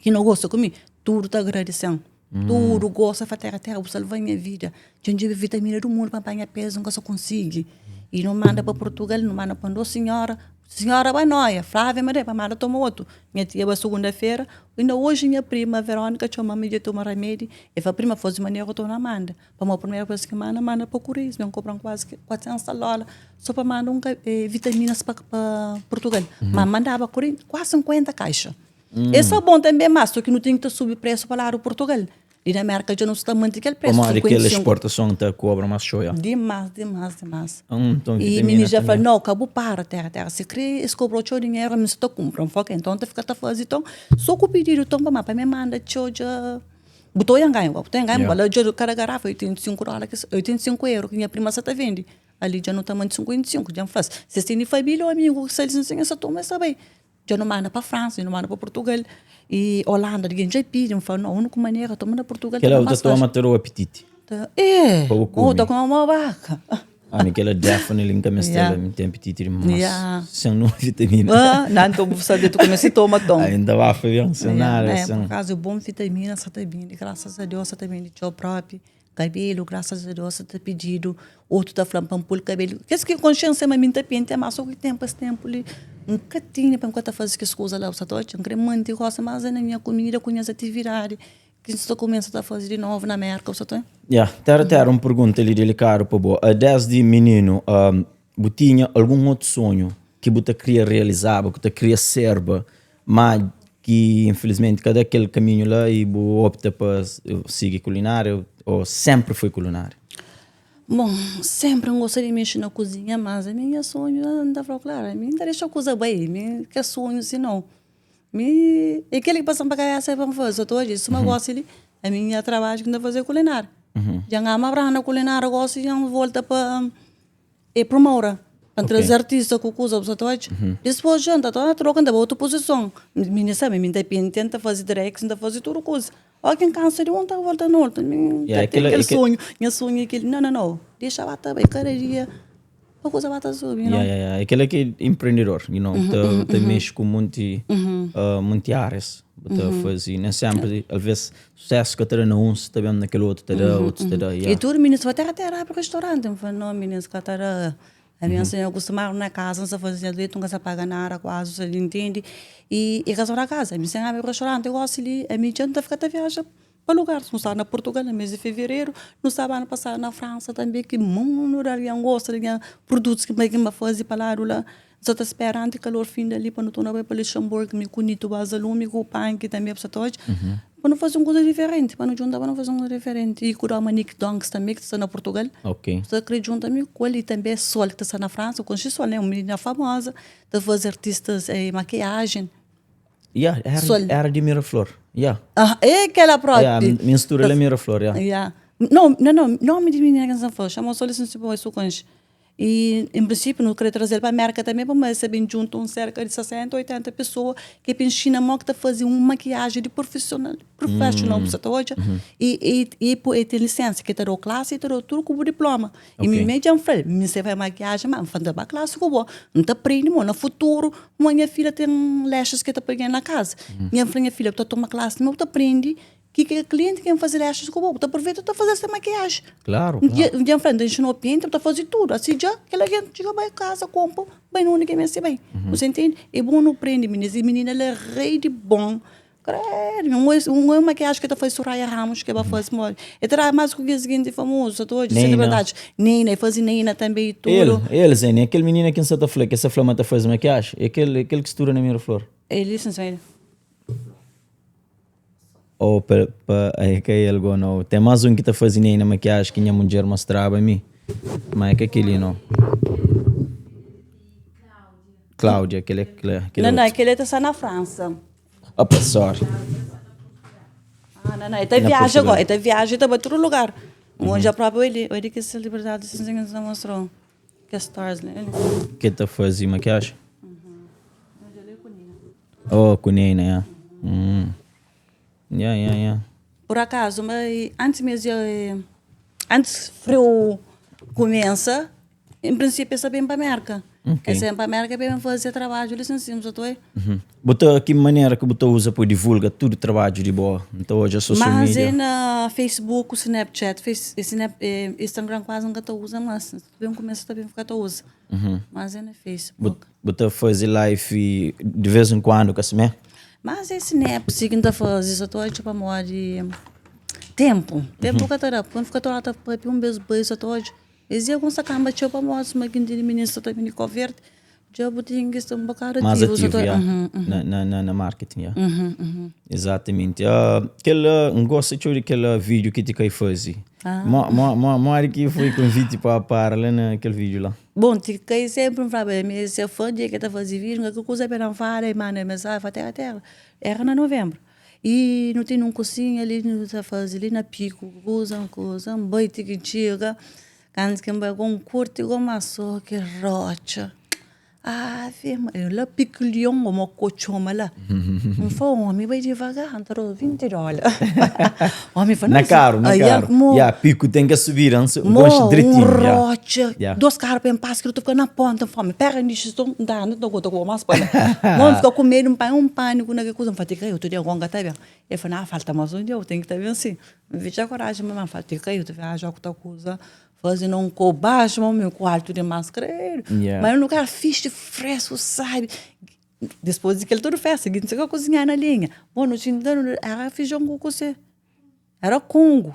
ki no gosta ku mi, tudu ta agradesen. Tudu gosta, fla tera tera bu salva nha vida. Dja N djobe vitamina du mundu pa N panha pezu, N ka sa konsigi. I no manda pa Purtugal, no manda pa un dos sinhora, sinhora ba noia, Flávia ma pa manda toma otu. Nha tia ba sugunda-fera, inda oji nha prima Verónica txoma-m mi dja toma ramedi, el fla prima faze manera ku torna manda. Pamodi primeru bes ki manda, manda pa Kureius, mi kobran kuazi ki 400 tal dóla so pa manda un vitaminas pa Purtugal. Ma mandaba kuazi 50 kaixa. Es sabon tanbe mas, so ki nu ten ki ta subi presu pa ladu Purtugal. Li na Merka dja nu sta manti kel presu. Pamodi kel esportason ta kobra mas txeu, ya? Dimas, dimas, dimas. I mininu dja fla, nau, ka bu para tera, tera. Si kre es kobrau txeu dinheru, ami nsa ta kunpra. N fla, ok, nton ta fika ta faze nton. So ku pididu nton pa ma mi manda txeu dja. Bu ta oia nganha, bu ta oia nganha, bala dja kada garafa 85 dóla, 85 euro ki nha prima sa ta vende. Ali dja nu ta manda 55, dja N fla-s, si es tene família ô amigu ki sta li, es ta toma es ta bai. Dja nu manda pa Fransa, dja nu manda pa Purtugal i Holanda, algen dja pidi, N fla, no, úniku manera, toma na Purtugal. Kel-la bu ta toma ta da-u apititi. É, bu ta kume uma baka. Ami kel-la definitely N ka meste-l, mi ten apititi di mas sen numa vitamina. Ah, não, então bu sabe, tu começa a toma tom. Ainda ba Fabião, sem nada. É, por causa bom vitamina sa ta bindi, graças a Deus sa ta bindi txeu propi. Cabelo, graças a Deus sa ta pedido. Outro ta fla pa N pul cabelo. Kes ki consciência ma mi N ta pentia, mas só ki tempo es tempo li N ka tinha pa N ka ta faze kes kuza la, bu sa ta odja? N kre manti gosi mas é na nha kumida ku nhas atividadi. Ki N sta kumesa ta faze di novu na Merka, bu sa ta. Ya, tera tera un pergunta li delikadu pa bo. Desdi mininu, bu tinha algun otu sonhu ki bu ta kria realizaba, ku ta kria serba, ma ki infilismenti ka da kel kaminhu la i bu opta pa sigi kulinária o senpri foi kulinária? Bon, senpri N gosta di mexe na kuzinha, mas ami nha sonhu, N ta fla-u klaru, ami N ta dexa kuza bai, mi ka sonhu si nau. Mi, é kel ki pasa-m pa kabesa pa N faze, sô ta odja, suma gosi li, ami nha trabadju ki N ta faze é kulinária. Dja N ama branda kulinária gosi dja N volta pa e promora. Pa N traze artista ku kuza bu sa ta odja. Dispos dja N ta torna troka N ta ba otu puzison. Mi sabe mi N ta pinta, N ta faze drex, N ta faze tudu kuza. Ora ki N kansa di un N ta volta na otu. Mi N ka ten kel sonhu, nha sonhu é kel, no no no, dexa ba ta bai kada dia pa kuza ba ta subi, you know. Ya ya ya, é kela ki é empreendedor, you know, ta mexe ku monti monti áreas, bu ta faze, nen senpri alvês susesu ka ta da na uns, ta ben na kel otu ta da, otus ta da, ya. I tudu minis fla, tera tera abri restauranti, N fla, no minis ka ta da, ami N sta akustumadu na kaza, N sta faze nha dretu, N ka sta paga nada kuazi, bu sta intende, i e ka so na kaza, ami sen abri restauranti gosi li, ami dja N ta fika ta viaja pa lugaris, nu staba na Portugal na mes di fevereru, nu staba anu pasadu na Fransa tanbe, ki mundu di algen gosta di nha produtus ki N ba faze pa ladu la, N sa ta spera anti kalor finda li pa nu torna bai pa Luxemburgo, mi ku Nito Bazalume ku Panki tanbe bu sa ta odja, pa nu faze un kuza diferenti, pa nu djunta pa nu faze un kuza diferenti. I ku Dominique Donks tanbe ki ta sta na Portugal, sta kre djunta mi ku el i tanbe Sol ki ta sta na Fransa, bu konxe Sol ne, un minina famoza ta faze artistas makiajen. Ya, era, Sol. era di Miraflor. Ya. Ah, é aquela própria. Ya, mi mistura la Miraflor, ya. Ya. Não, não, não, nome de menina que não foi, chamou Sol assim, tipo, isso conche. I en prinsipiu nu kre traze-l pa Merka tanbe pa es ta ben djunta un serka di 60, 80 pesoa ki pa inxina mo ki ta faze un makiajen di prufisional, professional bu sa ta odja. I i i e ten lisensa ki ta da-u klasi i ta da-u tudu ku bu diploma. I mi me dja N fla-l, mi se fai makiajen ma N fla N ta ba klasi ku bo, N ta prende mo na futuru mo nha filha ten lashes ki ta poi na kaza. Nha N fla nha filha bu ta toma klasi ma bu ta prende Ki kel klienti ki N faze lashes ku bo, bu ta aproveita bu ta faze esta makiaji. Klaru, klaru. Un dia N fla, N ta inxinau pinta, bu ta faze tudu. Asi dja kel algen txiga bai kaza, konpo, bai na undi ki meste bai. Bu sa intende? É bon nu prende minis. E minina el é rei di bon. Kredu! Un un makiaji ki el ta faze Soraya Ramos ki el ba faze modi. El ta da mas ku kes genti famozu, sa ta odja, selebridads. Neyna, el faze Neyna tanbe i tudu. El, el Zé, kel minina ki N sa ta fla, ki el sa fla ma ta faze makiaji, é kel, é kel ki studa na Miraflor. El, sin. Oh pa pa é ka el go no. Ten más un ki ta faze Neyna makiaji ki nha mudjer mostraba mi. Ma é ka keli no. Cláudia, kel é kel Não, não, kel ta sta na França. Opa, sorry. Ah, não, não, ele ta viaja agora, ele ta viaja, ele ta bai tudo lugar. Hoje a própria ele, ele que celebridade assim que nos mostrou. Que stars, né? Que ta faze makiaji? Oh, ku Neyna, ya. Mm. Ya, ya, ya. Por acaso, mas antes mesmo, antes frio começa, em princípio, essa bem para América. Ok. Essa bem para América bem fazer trabalho ali assim, só tô aí. Uhum. Bu ta, ki manera ki bu ta uza pa divulga tudu trabadju di bo? N ta odja social Mas media. é na Facebook, Snapchat, Face, Snap, Instagram quase nunca ta usa mais. Bem começa também ficar ta usa. Mas é na Facebook. Bu ta faze live de vez em quando, ka simé? Mas é snap si ki N ta faze, só ta odja pamodi tempu. Tempu ka ta da, pon fika toda ta papia un bes bai só ta odja. Es dia ku N sta kanba txeu pamodi suma ki N tene mininu sta ta bini Kau Verdi, dja bu ten ki sta un bokadu Mais ativu, só ativu, ta ya. Na, na, na marketing, ya. Exatamente. Kel, N gosta txeu di kel vídeo ki ti kai faze. Mo, mo, mo, modi ki foi konviti pa para la na kel vídeo la? Bom, ti kai sempre N flaba mi se fã dia ke ta faze vídeo, N ka kuza pa N fala e manda mensagem, fala terra terra. Era na novembro. E nu tene un kusinha li nu ta faze li na piku, kuza kuza, N bai ti ki txiga, kantu ki N bai ku N kurti ku ma so ki rotxa. Ave Maria, la pique lion o mo ko txoma la. N fla omi bai divagar, N ta dau 20 dola. Omi fla, Na karu, na karu. Mo, Ya, piku ten ke subida, N mo, konxe un dritinhu, ya. rotxa, Ya. dos karu pa N pasa, kel otu fika na ponta, N fla, omi, pera nixi, so N ta anda, N ta gota ku bo mas pa la. Mo, N fika ku medu, N panha un paniku na kel kuza, N fla, ti kai otu dia, ngon ka ta ben. El fla, na, falta mas un dia, bu ten ki ta ben sin. N fitxa koraji, ma N fla, ti kai otu viaji, oku ta kuza. Faze não com baixo, mas meu com alto demais, credo. Yeah. Mas é um lugar fixe, fresco, sabe? Depois de aquele toda festa, que não sei cozinhar na linha. Bom, no tinha era feijão com você. Era Congo.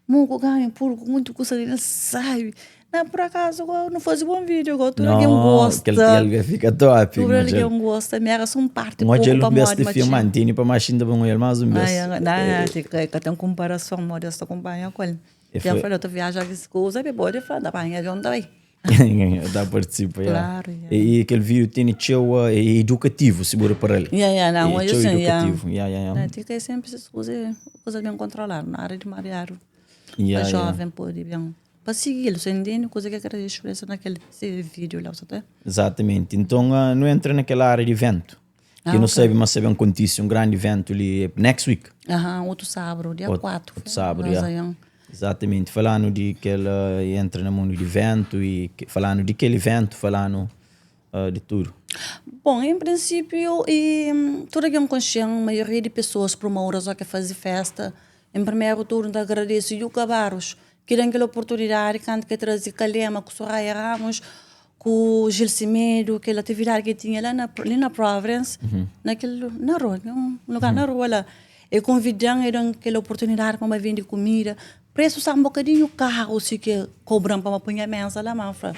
Mungo ganha porco, muito custa ali, sabe? Não, por acaso, eu não fazia bom vídeo, agora tudo alguém gosta. Aquele aquele fica top. Tudo alguém gosta, me era só um parte Um pouco olho para um beijo moda, de mas filmar, tini para mais ainda bom ele mais um beijo. Não, não, que tem comparação, moda esta acompanha com ele. E Dja foi- falou, ta viaja ki kuza, be pode fala, ta panha avion ta bai. Ta participa, ya. Claro, ya. E, e kel vídeo tene txeu, é edukativu, si bu repara-l. Ya, ya, não, É eu txeu sei, ya. edukativu, ya, ya, ya. Não, ti ka é sempre essas coisas, coisa bem controlada, na área de mariado. Pa jovem pode ben pa sigi-l, sa intende kuza ki el kre expresa na kel se video la, sa ta. Exatamente, nton nu entra na kel área di iventu, ki nu sabe ma sa ben kontise un grandi iventu li next week. Aha, otu sábadu, dia 4. Otu sábadu, ya. Exatamente, falanu di kel entra na mundu di iventu i falanu di kel iventu, falanu di tudu. Bon, en prinsipiu, tudu algen konxe-m, maioria di pesoas promotoras o ke faze festa, en primeru tudu N ta agradese Yuka Barros ki da-m kel oportunidadi kantu ki el traze Kalema ku Soraya Ramos ku Gil Semedo, kel atividadi ki tinha la na li na Providence, na kel na rua, un lugar na rua la. El konvida-m, el da-m kel oportunidadi pa N ba vende kumida. Presu staba un bokadinhu karu si ke kobra-m pa N ba poi nha mesa la, ma N fla,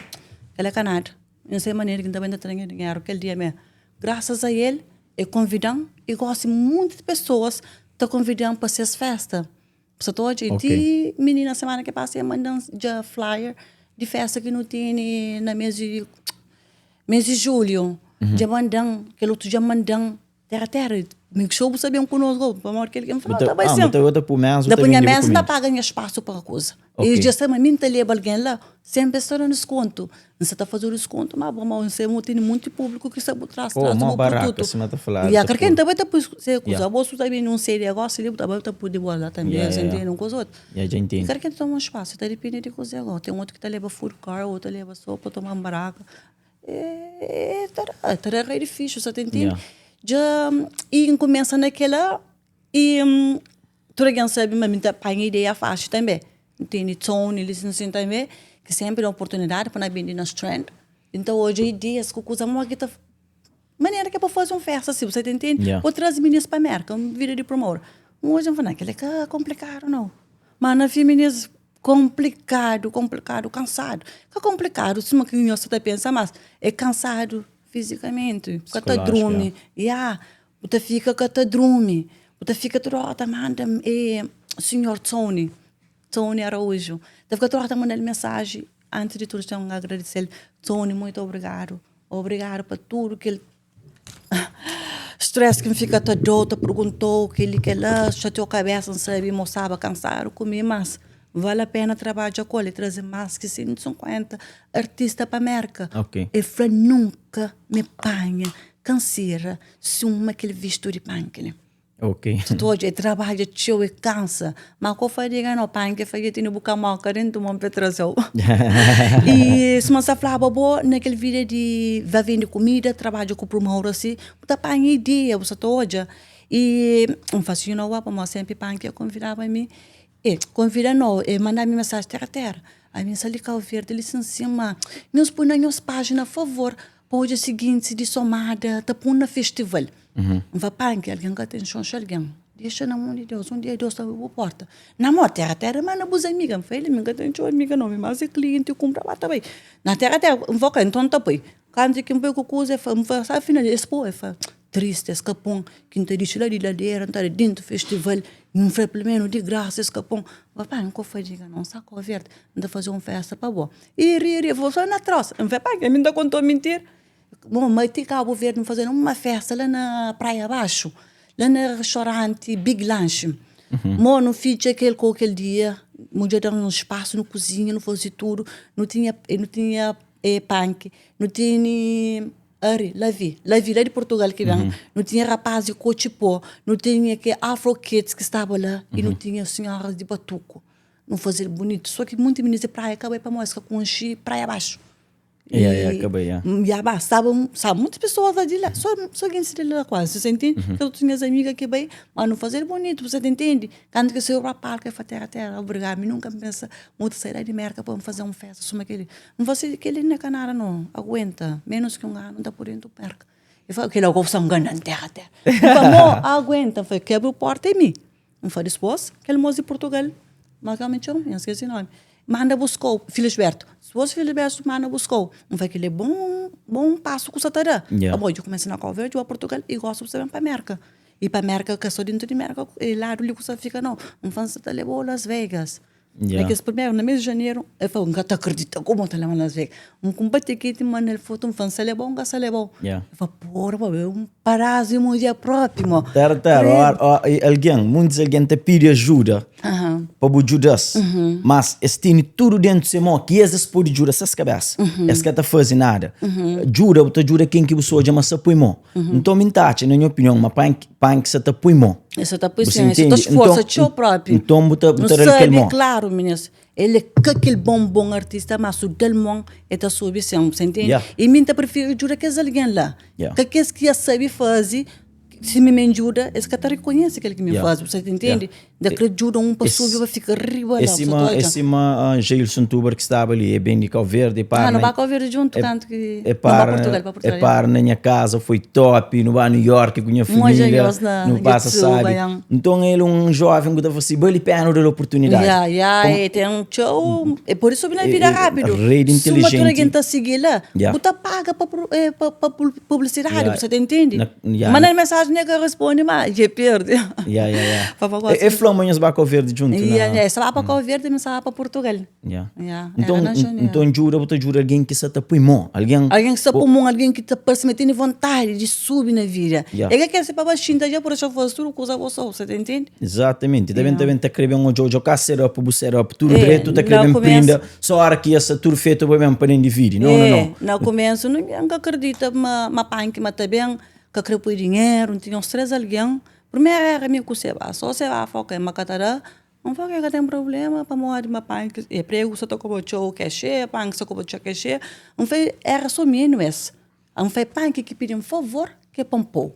kel-la ka nada. N sai manera ki N ta bai N ta tra nha dinheru kel dia mé. Grasas a el, el konvida-m i gosi monti di pesoas ta konvida-m pa ses festa. Sa ta odja? I ti minina semana ki pasa el manda-m dja flyer di festa ki nu tene na mes di mes di julhu. Dja manda-m, kel otu dja manda-m. Terra terra, mi que show bu sabe ku nos go, pamodi kel ki fala, ta bai sem. Ah, ta pui mesa, ta pui mesa, ta paga nha espaço pa coisa. E dja sa ma mi ta leba alguém lá, sempre sta dando desconto. N sa ta fazer desconto, mas bom, mas sei mo tem muito público que sabe traz, traz bu produto. Sima ta falado. E a quem também ta pui se coisa, bo su ta bem um CD agora, se ta ta pui de boa lá também, se entende um coisa outro. Ya, já entendo. Quer quem toma um espaço, tá depende de coisa agora. Tem outro que tá leva food car, outro leva sopa, toma barraca. É, ta da, rei di fixi, sa ta intende? Dja, i N kumesa na kela i tudu algen sabe ma mi ta panha ideia faxi tanbe. N tene Tony li sin tanbe, ki senpri da oportunidadi pa na bindi na Strand. N ta odja ideias ku kuza modi ki ta, manera ki pa faze un festa si, bu sa ta intende? Pa traze minis pa Merka, un vida di promora. N odja N fla, na, kila ka konplikadu nau. Ma na fin minis Konplikadu, konplikadu, kansadu. Ka konplikadu suma ki nhos sa ta pensa, mas é kansadu fizikamenti. Bu ka ta durmi. Ya, bu ta fika ka ta durmi. Bu ta fika tudu óra ta manda e sinhor Tony, Tony Araújo, ta fika tudu óra ta manda-l mensaji. Antis di tudu, ten ki agradese-l. Tony, muitu obrigadu. Obrigadu pa tudu kel Stress ki N fika ta dou, ta perguntou kel-li kel-la, xateou kabesa, N sabe ma bu staba kansadu ku mi, mas vale a pena trabadja ku el. El traze mas ki 150 artista pa Merka. El fla nunka mi panha kansera suma kel vistu di panki li. Ok. Tu odja, e trabadja txeu, e kansa. Ma ko fadiga no, panki e fadiga tene bu kamoka dentu mon pa e trazeu. E suma N sa flaba bo, na kel vida di ba vende kumida, trabadja ku prumora si, bu ta panha ideia, bu sa ta odja. E N fla si, you know what, pamodi senpri panki e konvidaba mi, e konvida no, e manda mi mensaji tera tera, ami N sta li Kau Verdi li sin sin, ma nhos pui na nhos pajina favor, Pa odja sigintis di somada ta pun na festival. N fla, Panki, algen ka ten xonxa algen. Dexa na mon di Deus. Un dia Deus ta abri bu porta. Na mo, tera tera manda bus amiga. N fla, Eli, mi ka ten txeu amiga no, mi mas é klienti kunpra ba ta bai. Na tera tera, N fla, ok, nton N ta poi. Kantu ki N poi ku kuza, el fla, N fla, sabi final, es poi, el fla, Triste, es ka pon ki N ta dixi la di ladera, N ta da dentu festival, N fla, pelu di grasa es ka pon. N fla, Panki, N ka fadiga no, N sta Kau Verdi, N ta faze un festa pa bo. E ri, ri, fla, só na trosa. N fla, pa ke mi N ta konta mintira? Bom, ma ti Cabo Verde N faze uma festa la na Praia Baxu, la na restauranti Big Lunch. Mo, nu fitxa kel ko kel dia, mudjer da-nu un spasu, nu kuzinha, nu faze tudu, nu tinha, nu tinha panki, nu tene ari, Lavi, Lavi la di Portugal ki ben, nu tinha rapaz di Kotxipó, nu tinha ke Afro Kids ki staba la, i nu tinha senhoras di batuku. Nu faze-l bunitu. Só ki munti minis di praia ka bai pamodi es ka konxe Praia Baxu. Ya, ya, ka bai, ya. Ya ba, staba, staba munti pesoas la di la, só, só gentis di la kuazi, você entende? Mm -hmm. Kel otu nhas amiga ki bai, ma nu faze-l bunitu, você ta entende? Kantu ki saiu pa palku, el fla, Tera, tera, obrigadu, mi nunka N pensa ma bu ta sai la di Merka pa N faze un festa suma kel-li. N fla si, kel-li n'é ka nada no, aguenta, menus ki un anu N ta pode entra Merka. El fla, kel-la gosi sta ngana-m, tera, tera. N fla, mo, aguenta, N fla, kebra porta é mi. N fla dispôs, kel môs di Purtugal, ma ka mi txoma, N skese nómi, manda buska-u, Filisbertu. Dispôs Filisbertu manda buska-u. N fla, kel-li é bon, bon pasu ku sa ta da. Pamodi dja kumesa na Kau Verdi, ba Purtugal i gosi bu sta ben pa Mérka. I pa Mérka, ka sô dentu di Mérka, é ladu li ku sa fika, nau. N fla, N sa ta leba-u Las Vegas. Na kes primeru, na mes di janeru, el fla, N ka ta akredita ku bo ta leba-m Las Vegas. N kunpra tikiti, N manda-l fotu, N fla, N sta leba-u, N ka sta leba-u. El fla, Pora, bo é un padás di mudjer propi, mo. Tera, tera, ó, ó, algen, muntis algen ta pidi ajuda. pa bu djuda-s, mas es tene tudu dentu se mô ki es es pode djuda ses kabesa. Es ka ta faze nada. Djuda, bu ta djuda ken ki bu sa odja ma sa poi mô. Nton mi N ta atxa, na nha opinion, ma panki, panki sa ta poi mô. El sa ta poi sim, el sa ta sforsa txeu propi. Nton bu ta bu ta da-l kel mô. Nu sabe klaru, minis, el é ka kel bon bon artista, ma su da-l mon el ta subi sim, bu sa intende? I mi N ta prifiri djuda kes algen la, ka kes ki ya sabe faze. Si mi me djuda, es ka ta rekonhese kel ki mi faze, bu sa ta intende? Da kre djuda un pa subi pa fika riba la, bu sa ta odja? É sima Jailson Tuber ki staba li, é ben di Kau Verdi, é para Ah, nu ba Kau Verdi djuntu kantu ki nu ba Portugal, pa Portugal. É para na nha kaza, foi top, nu ba New York ku nha família, nu pasa sabi. Nton el un joven ku ta fla si, bali pena nu da-l oportunidadi. Ya, ya, e ten txeu, e pode subi na vida rápidu. Rei di Suma inteligenti. tudu algen ta sigi la, bu ta paga pa pa publicidade, bu sa ta intende? Manda mensagem nega responde, ma dje perde. Ya, ya, ya. Papa gosta. E fla ma nhos ba Cabo Verde junto, na? Ya, ya, sa ba pa Cabo Verde, mi sa ba pa Portugal. Ya. Ya. Nton, nton djuda, bu ta djuda algen ki sa ta pui mon, algen. Algen ki sa pui mon, algen ki ta parse ma tene vontadi di subi na vida. Ya. E ka kel se pa ba xinta dja por xa faze tudu kuza bo so, bu sa ta intende? Exatamente. Ta ben, ta ben ta kre ben odja, odja ka set up, bu set up tudu dretu, ta kre ben prinda. Só ora ki esa tudu fetu pa ben pa nen dividi. No, no, no. Na kumesu ningen ka kridita ma ma panki ma ta ben, ka kre poi dinheru, N tinha uns 3 algen. Primeru era mi ku Seba, so Seba fla ok ma ka ta da, N fla ok ka ten problema pamodi ma panki e pregu sa ta koba txeu kexe, panki sa koba txeu kexe. N fla era so mi nu es. N fla panki ki pidi-m favor ke pa N pou.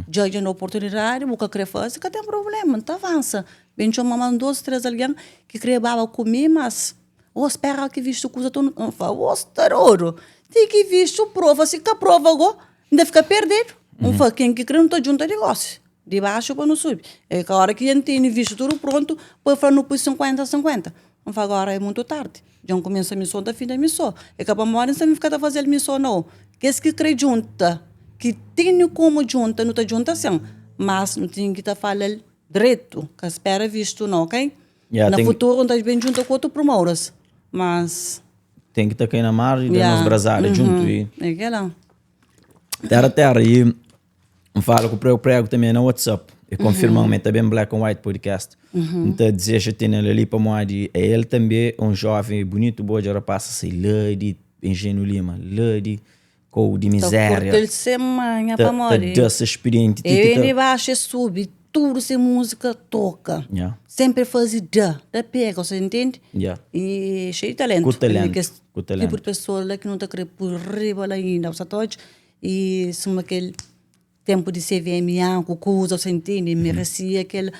Dja dja na oportunidadi bu ka kre faze, ka ten problema, N ta avansa. Ben txoma más 2, 3 algen ki kre baba ku mi, mas oh spera ki vistu kuza ta N fla, oh sta dodu, ti ki vistu prova, si ka prova go, N ta fika perdidu. N fla, ken ki kre nu ta djunta di gosi, di baxu pa nu subi. E ka ora ki N tene vistu tudu prontu, pa el fla nu pui 50, 50. N fla, agora é mutu tardi, dja N kumesa mison, ta finda mison. E ka pamodi N sta mi fika ta faze-l mison nau. Kes ki kre djunta, ki tene komu djunta, nu ta djunta sin, mas nu ten ki ta fala-l dretu, ka spera vistu no, ok? Yeah, Na ten ki- futuru nu ta ben djunta ku otu promotors, mas Ten ki ta kai na mar i da Yeah. nos brazada djuntu i é kela. terra terra i N fala ku prego prego também na WhatsApp e konfirma-m ma el ta ben Black and White Podcast. N ta dizeja ten-el ali pamodi el tanbe é un joven bunitu bo dja rapasa sai la di Engenho Lima, la di kou di Ta miséria. kurti-l se manha Ta, ta pamodi da se spirienti ti e ki ta di baxu e subi tudu se múzika toka. Yeah. Senpri faze da, da pega, você entende? Yeah. E xeiu di talentu. Ku talentu, E kes ku talentu. tipu di pesoa la ki nu ta kre pui riba la inda, bu sa ta odja? E suma kel tempu di CVMA ku kuza, você entende? Meresia kel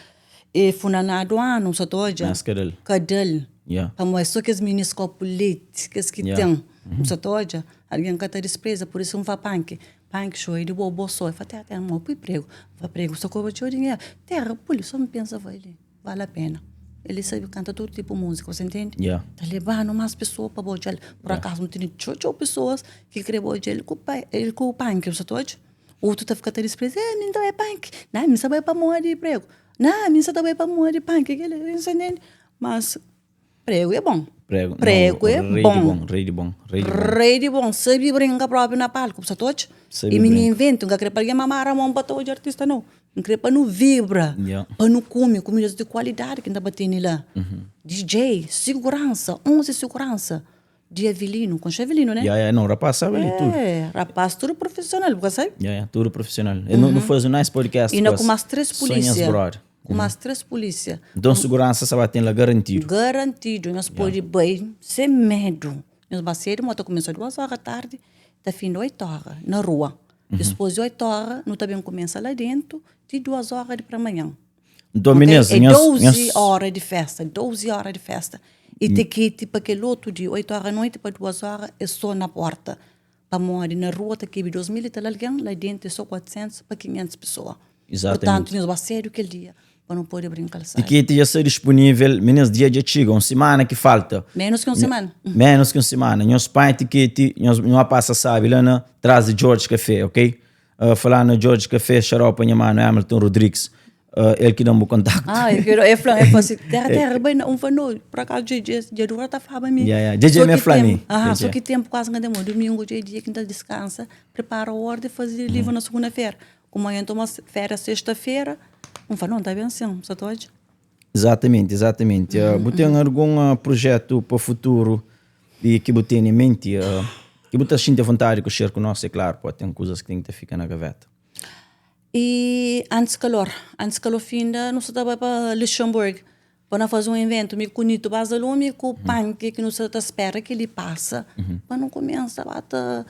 e funaná do anu, bu sa ta odja? Mas ka da-l. Ka da-l. Yeah. Pamodi é só kes minis kopu leti, kes ki Yeah. ten. Bu sa ta odja? Algen ka ta dispreza, pur isu N fla panki, panki xoi di bo, bo só. El fla, tera, tera, mo pui pregu. N fla, pregu sta koba txeu dinheru. Tera, puli, só N pensa, fla, eli, vale a pena. Eli sabe kanta tudu tipu múzika, você entende? Yeah. Ta lebanu más pesoa pa bo odja-l. Pur akazu, nu tene txeu, txeu pesoas ki kre ba odja-l ku pai, el ku panki, bu sa ta odja? Otu ta fika ta dispreza, eh, mi N ta bai panki. Nah, mi N sta bai pamodi pregu. Nah, mi N sta ta bai pamodi panki. Kila, você entende? Mas pregu é bom. Prego, Prego não, é rei bom. Di bom. Rei di bom, rei di bom. Rei di bom. Sabe brinca próprio na palco, bu sa ta odja? Sabe E mi brinca. invento, N ka kre pa algen mamara mon pa ta odja artista não. N kre pa nu vibra, Yeah. pa nu kume kumidas di kualidadi ki N ta ba tene la. DJ, siguransa, 11 siguransa di Avelino, konxe Avelino, né? Yeah, yeah, não, rapaz sabe ali tudo. É, rapaz tudo profissional, bu ka sabe? Yeah, yeah, tudo profissional. E nu, nu faze um nice podcast E na com ku mas 3 Sonhas polícia. brother. Ku mas 3 polícia. Então segurança sa ba ten la garantido. Garantido, nhos pode bai sem medo. Nhos ba cedo, mo ta começa 2 hora tarde, ta finda 8 hora na rua. Depois de 8 hora, nu ta ben começa lá dentro, ti 2 hora de pra manhã. Então Ok? meninas, É nhos, 12 nhos hora de festa, 12 hora de festa. E tikiti pa kel otu dia, 8 hora noite pa 2 hora, é só na porta. Pamodi na rua ta kebe 2000 e tal algen, la dentu é só 400 pa 500 pesoa. Exatamente. Purtantu, nhos ba sedu kel dia pa nu pode brinka-l sabi. Tikiti dja sta disponível, meninas, dia dja txiga, un simana ki falta. Menus ki un simana. Menus ki un simana. Nhos panha tikiti, nhos nhos pasa sabi la na tras di George Café, ok? Uh, falar na George Café, xaropa nha mano Hamilton Rodrigues. Uh, el ki da-m bu kontaktu. Ah, el ki el fla, el fla si, terra, terra, bai na, un fla, no, por acaso dja, dja dura ta flaba mi. Yeah, yeah. Dja, dja Só me ki fla mi. tempu, ah, Dja, só dja. ki tempu quase ka demora. Domingo dja é dia ki N ta diskansa, prepara ordi, faze livru na segunda-fera. Ku manhã N toma férias sexta-fera, N fla, no, N ta ben sin, sa ta odja. Exatamente, exatamente. Uh, bu ten algun uh, projetu pa futuru e ki bu tene em mente? Uh, ki bu ta xinti a vontade ku share ku nós, é claro, pode ten kuzas ki ten ki ta fika na gaveta. E antes calor, antes calor finda, nu sa ta bai pa Luxemburgo pa nu faze un evento mi ku Nito Baza Lume ku Panki ki nu sa ta spera ki li pasa pa nu kumesa ba ta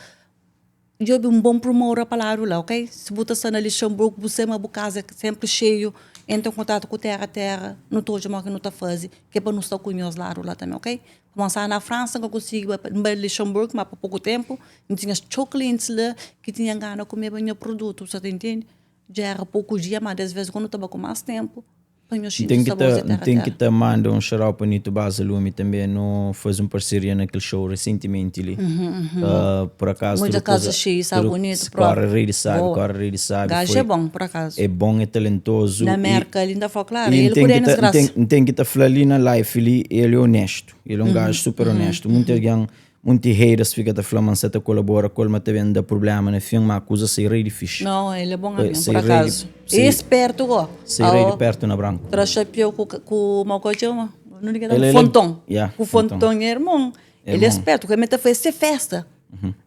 Djobe un bon prumora pa ladu la, ok? Si bu ta sta na Lixanburgu, bu sai ma bu kaza é senpri xeiu, entra en kontatu ku Terra Terra, nu ta odja modi ki nu ta faze, ki é pa nu sta ku nhos ladu la tanbe, ok? Pamodi N staba na Fransa, N ka konsigi bai pa, N bai Lixanburgu, ma pa poku tenpu, N tinha txeu klientis la ki tinha gana kumeba nha produtu, bu sa ta intende? Dja éra poku dia, ma des vez nu ta bai ku más tenpu. N ten ki ta, N ten ki ta manda un shout out pa Nito Baza Lumi tanbe nu faze un parceria na kel show recentemente li. Uh, por acaso Muita tudu casa kuza cheia, sabe tudu bonito, próprio. kore rei di sabi, Boa. kore rei di sabi, Gajo foi é bom, por acaso. é bom, é talentoso Na e Merca, ele ainda falou, claro, e N ele ten com ki Denis ta, N ten, Graça. N ten ki ta fla li na live li, ele é honesto, ele é um gajo super honesto. Munti algen Munti haters fika ta fla ma N sa ta kolabora ku el ma ta ben da prublema na fin, ma kuza sai rei di fixi. Não, ele é bom homem, Sai por rei di, acaso. E sai, esperto go. sai rei di Ao perto na branco. tra chapéu ku ku ma ko txoma? Não ninguém Ele, ele, Fonton. yeah, Ku Fonton. Fonton é irmão. Ele é Irmão. esperto, porque ele faz ser festa.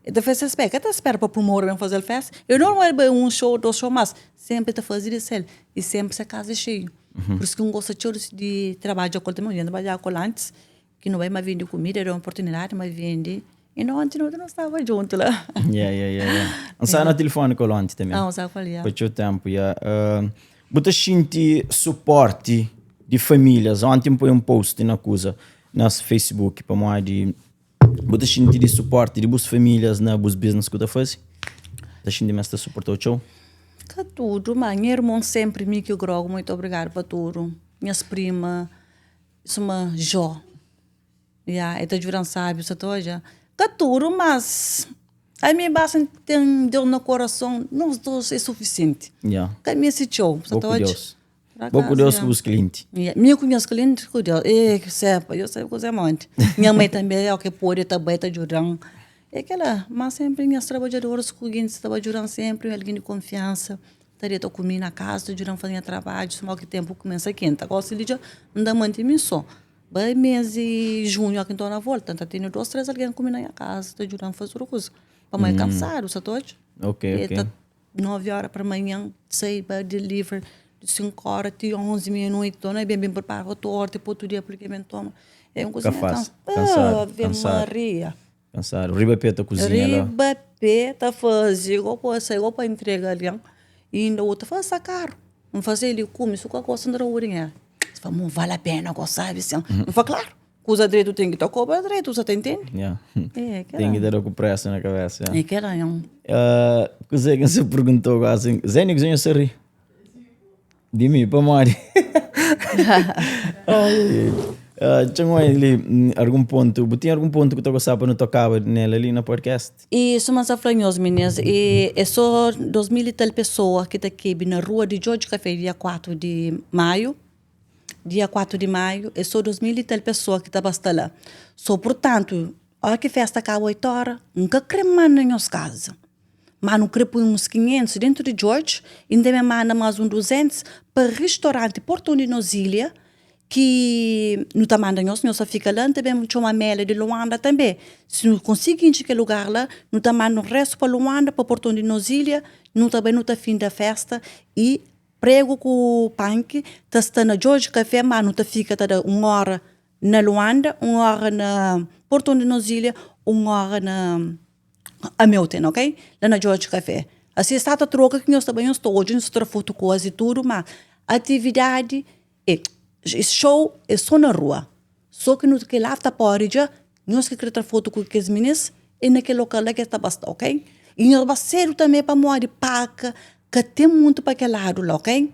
Ele ta faz ser festa. Ele ta espera para promover bem fazer festa. Eu não é bem um show, dois show, mas sempre ta fazer isso ele. E sempre essa casa é cheio. Por isso que eu gosto de, de trabalhar com ele também. Eu trabalhar com ele antes. Ki nu bai ma vende kumida, deu oportunidadi ma vende. E no onti no staba djuntu la. Yeah, yeah, yeah, yeah. N staba na tilifoni ku el onti tanbe. Ah, bu staba ku el, yeah. Pa txeu tenpu, yeah. Uh, bu ta xinti suporti di famílias? Onti N poi un post na kuza, na Facebook, pamodi bu ta xinti di suporti di bus famílias na bus business ku ta faze? Ta xinti ma es ta suportau txeu? Ka tudu, ma nha irmon senpri mi ki grogu, muito obrigadu pa tudu. Nhas prima. Suma Jó. Ya, e ta djuda-m sabi, sa ta odja? Ka tudu, mas ami basta N ten Deus na korason, nos dos é sufisienti. Ya. Ka meste txeu, sa Bo ta ku odja? Deus. Por Bo ku akazu, Deus ya. ku bus klienti. Ya, mi ku nhas klienti ku Deus. E, sepa, eu sabe kuze monti. Nha mai tanbe, é o ke pode, ta bai ta djuda-m. É kila, ma senpri nhas trabadjadoris ku jintis ta bai djuda-m senpri, algin di konfiansa. Ta deta ku mi na kasa, ta djuda-m faze nha trabadju, sima ki tenpu kumesa kenta. Gosi li dja N ta manti mi so. Bai mes di junhu ki N torna volta, N ta tene dos, tres algen ku mi na nha kasa ta djuda-m faze tudu kuza. Pamodi é kansadu, sa ta odja? Ok, E ok. ta 9 ora parmanhan, sai ba deliver di 5 ora ti 11 meia noiti, torna ben, ben prepara otu ora, ti pa otu dia porque ben toma. É un Ka kuza fásil. Kansadu, Ave kansadu. Maria! Kansadu. Riba pé ta kuzinha la. Riba pé ta faze igual pa sai igual pa entrega algen e inda otu fala sa karu N faze li kume su ka gosta N ta da-u dinheru Es fala mo vale a pena go sabi sin N fala klaru kuza dretu ten ki ta kobra dretu sa ta intende Yeah. É kela Ten ki ta da ku presa na kabesa yeah. É kela nha. Kuzê ki N sa perguntou gosi Zé kuzê nhu sa ri? Di mi, pamodi? Txeu oi li, algun pontu, bu tinha algun pontu ku ta gostaba pa nu tokaba nel ali na podcast? E suma N sa fla nhos minis, e é so 2000 e tal pesoa ki ta kebi na rua di Djodje Café dia 4 di maiu, dia 4 di maiu é so 2000 e tal pesoa ki ta ba sta la. So purtantu, ora ki festa kaba 8 ora, N ka kre manda nhos kaza. Má nu krê poi uns 500 dentu di George i nu debe manda más un 200 pa ristoranti Porton di nos ilha ki nu ta manda nhos, nhos ta fika la. Nu ta ben txoma Amélia di Luanda tanbê. Si nu konsigi intxi kel lugar la, nu ta manda un réstu pa Luanda, pa Porton di nos ilha. Nu ta bai, nu ta finda fésta i pregu ku panki ta sta na George Café, má nu ta fika ta da un óra na Luanda, un óra na Porton di nos ilha, un óra na. Hamilton, ok? La na George Café. Asi es sta ta troka ki nhos ta bai, nhos ta odja, nhos ta tra fotu ku es i tudu, ma atividadi e show é so na rua. So ki nu kel after party dja, nhos ki kre tra fotu ku kes minis, é na kel lokal la ki es ta ba sta, ok? I nhos ba sedu tanbe pamodi paka ka ten muntu pa kel ladu la, ok?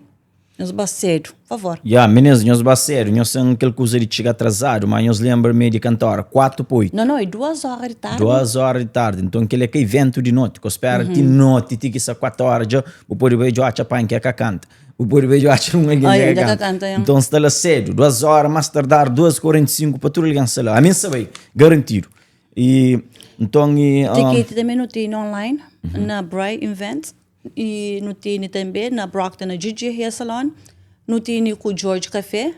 Nhos ba sedu, favor. Ya, minis, nhos ba sedu. Nhos ten kel kuza di txiga atrasadu, ma nhos lenbra mi di kantu ora? 4 pa 8. Não, não, é duas ora di tardi. Duas ora di tardi. Nton, kel é ka iventu di noti. Ko spera ti noti, ti ki sa 4 ora dja, bu pode bai dja atxa panki é ka kanta. Bu pode bai dja atxa un algen dja ka kanta. Nton, sta la sedu. Duas ora, mas tardar, duas 45 pa tudu algen sta la. Ami N sta bai, garantidu. I, nton, i. Tiketi tanbe nu tene online, na Brai Invents. I nu tene tanbe na Brockton na GG Hair Salon, nu tene ku George Café.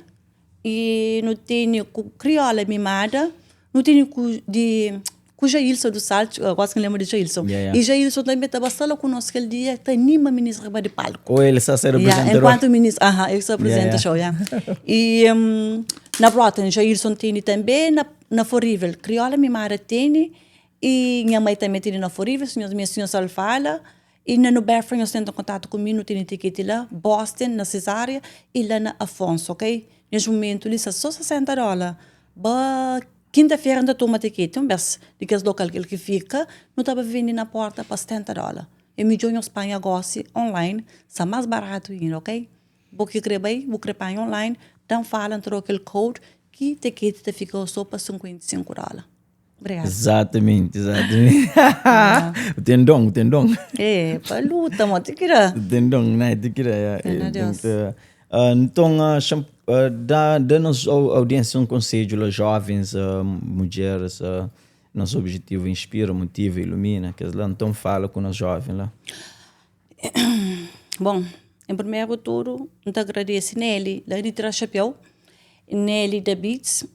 E nu tene ku Kriola Mimada, nu tene ku di ku Jailson do Salto, gosi ki N lembra di Jailson. Yeah, yeah. E Jailson tanbe ta ba sta la ku nos kel dia ta anima minis riba di palku. Ou el sta ser Yeah, apresentador? enquanto minis, aha, el sta apresenta Yeah, show, yeah. E na Broten, Jailson tene tanbe, na na Forrivel, Kriola Mimada tene, e nha mai tanbe tene na Forrivel, si nhos meste nhos al fala. E na New Bedford nhos tenta kontatu ku mi, nu tene tiketi la, Boston, na Cesária e la na Afonso, ok? Nes mumentu li sta so 60 dóla. Ba kinta-fera N ta toma tiketi un bes di kes lokal kel ki fika, nu ta ba vende na porta pa 70 dóla. É midjor nhos panha gosi online, sta más baratu inda, ok? Bo ki kre bai, bu kre panha online, da-m fala, N ta da-u kel code ki tiketi ta fika so pa 55 dóla. Obrigada. Exatamente, exatamente. O tem dom, o tem dom. É, pa luta, mo, ti kira. O tem dom, né? Ti kira. É, Tem na Deus. Então, dá, dá nos audiência um conselho lá, jovens, mulheres, nosso objetivo inspira, motiva, ilumina, que lá, então fala com nós jovens lá. Bom, em primeiro tudo, N ta agradece Nelly, lá de Tra Chapéu, Nelly da Beats,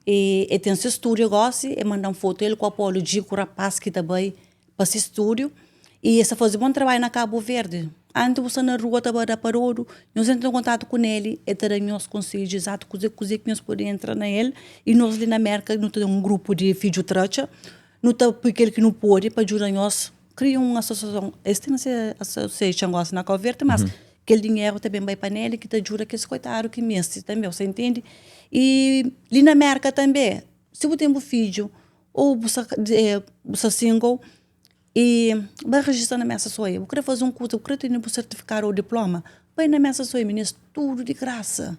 E e ten se stúdio gósi, e manda-m fotu el ku Apolo Dji ku rapás ki ta bai pa se stúdiu. I es ta faze bon trabadju na Kabu Verdi. Antis bu sta na rua ta ba da parodu, nhos entra na kontatu ku Nelly, el ta da nhos konsedju izatu kuze kuze ki nhos pode entra na el. I nos li na Mérka nu ten un grupu di fidju tratxa, nu ta pui kel ki nu pode pa djuda nhos kria un asosiason. Es ten se association gósi na Kabu Verdi, mas Kel dinheru ta ben bai pa Nelly ki ta djuda kes koitadu ki meste tanbe, você entende? I li na Merka tanbe, si bu ten bu fidju ou bu sta bu sta single i bai rejista na mesa soi, bu kre faze un kuza, bu kre tene bu sertifikadu ou diploma, bai na mesa soi minis, tudu di grasa,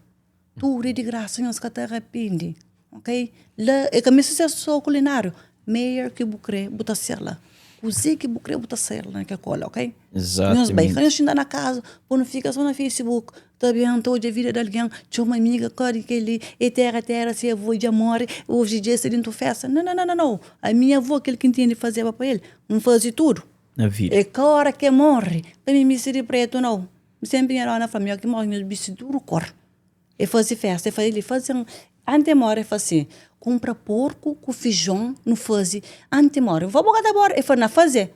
tudu é di grasa, nhos ka ta rapende, ok? La é ka meste ser so kulináriu, Mayor ki bu kre bu ta ser la. Kuze ki bu kre bu ta ser la na kel kola, ok? Nhos bai, ka nhos xinta na kaza pa nu fika so na Facebook ta ben ta odja vida di algen, txoma amiga kori keli e tera tera se avô dja more oji dja sta dentu festa. Nau nau nau nau ami avô kel ki N tene fazeba pa el N faze tudu. Na vida. E ka ora ke morre pa mi bisti di pretu nau. Senpri nha dona fla mi oki morre nhos bisti tudu kor. E faze festa, e faze li, faze anti e more e fla si, kunpra porku ku fijon nu faze anti more. N fla bo ka ta bora? E fla na faze.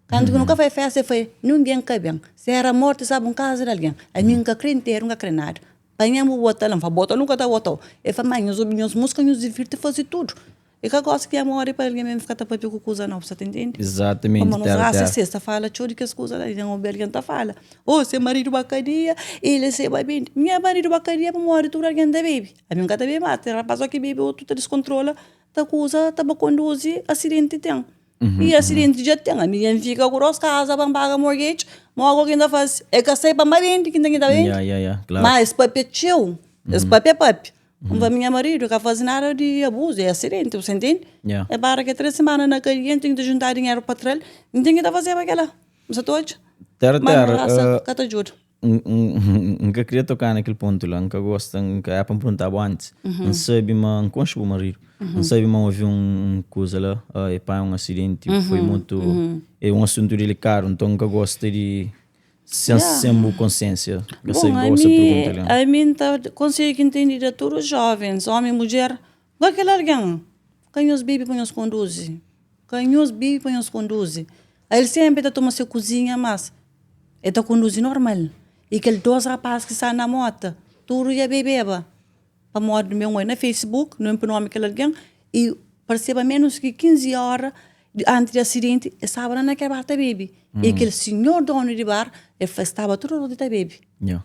Kantu ki nu ka fai festa e fla ningen ka ben. Si era morti staba un kaza di algen. Ami N ka kre nteru, N ka kre nada. Panha-m bu bota la. N fla bota nu ka ta bota-u. E fla ma nhos obi nhos musika nhos divirti faze tudu. E ka gosta ki amor e pa algen mesmu fika ta papia ku kuza nobu, sa ta intende? Exatamente, Pamodi nos terra, rasa terra. é ses, ta fala txeu di kes kuza la, dja N obi algen ta fala, oh se maridu ba kadia, el é se ba bende. Nha maridu ba kadia pamodi tudu algen ta bebe, ami N ka ta bebe mas, ten rapaz ki bebe otu ta diskontrola, ta kuza, ta ba konduzi, asidenti ten. I asidenti dja ten, ami dja N fika ku dos kaza pa N paga mortgage, ma ogo ki N ta fase? E ka sai pa N ba bende, ki N ten ki ta bende. Ya, ya, ya, klaru. Ma es papia txeu, es papia papia. N fla, Nha maridu ka faze nada di abuzu, é asidenti, bu sa intende? Yeah. É bara ke 3 simana na kadia, N ten ki ta juntá dinheru pa tra-l, N ten ki ta fazeba kela. Bu sa ta odja? Terra, Ma terra, raça ka ta djuda. N ka kria toká na kel pontu la, N ka gosta, N ka, é pa N perguntaba antis. N sabe ma N konxe bu maridu, N sabe ma ovi un kuza la, e panha un asidenti, foi mutu, é un asuntu delikadu, nton N ka gosta di Sen, Yeah. sen bu konsiensia. Ka Bom, sabe a gosta mi, pergunta li. a mi N ta konsigi ki ntende da tudu jovens, omi, mudjer, pa kel algen, ka nhos bebe pa nhos konduzi, ka nhos bebe pa nhos konduzi. El senpri ta toma se kuzinha, mas el ta konduzi normal. I kel dos rapaz ki sta na mota, tudu dja bebeba. Pamodi mi N oi na Facebook, nomi pa nomi kel algen, i parseba menus ki 15 ora antis di asidenti, el staba la na kel bar ta bebe. I kel sinhor donu di bar, el fla, staba tudu roti ta bebe.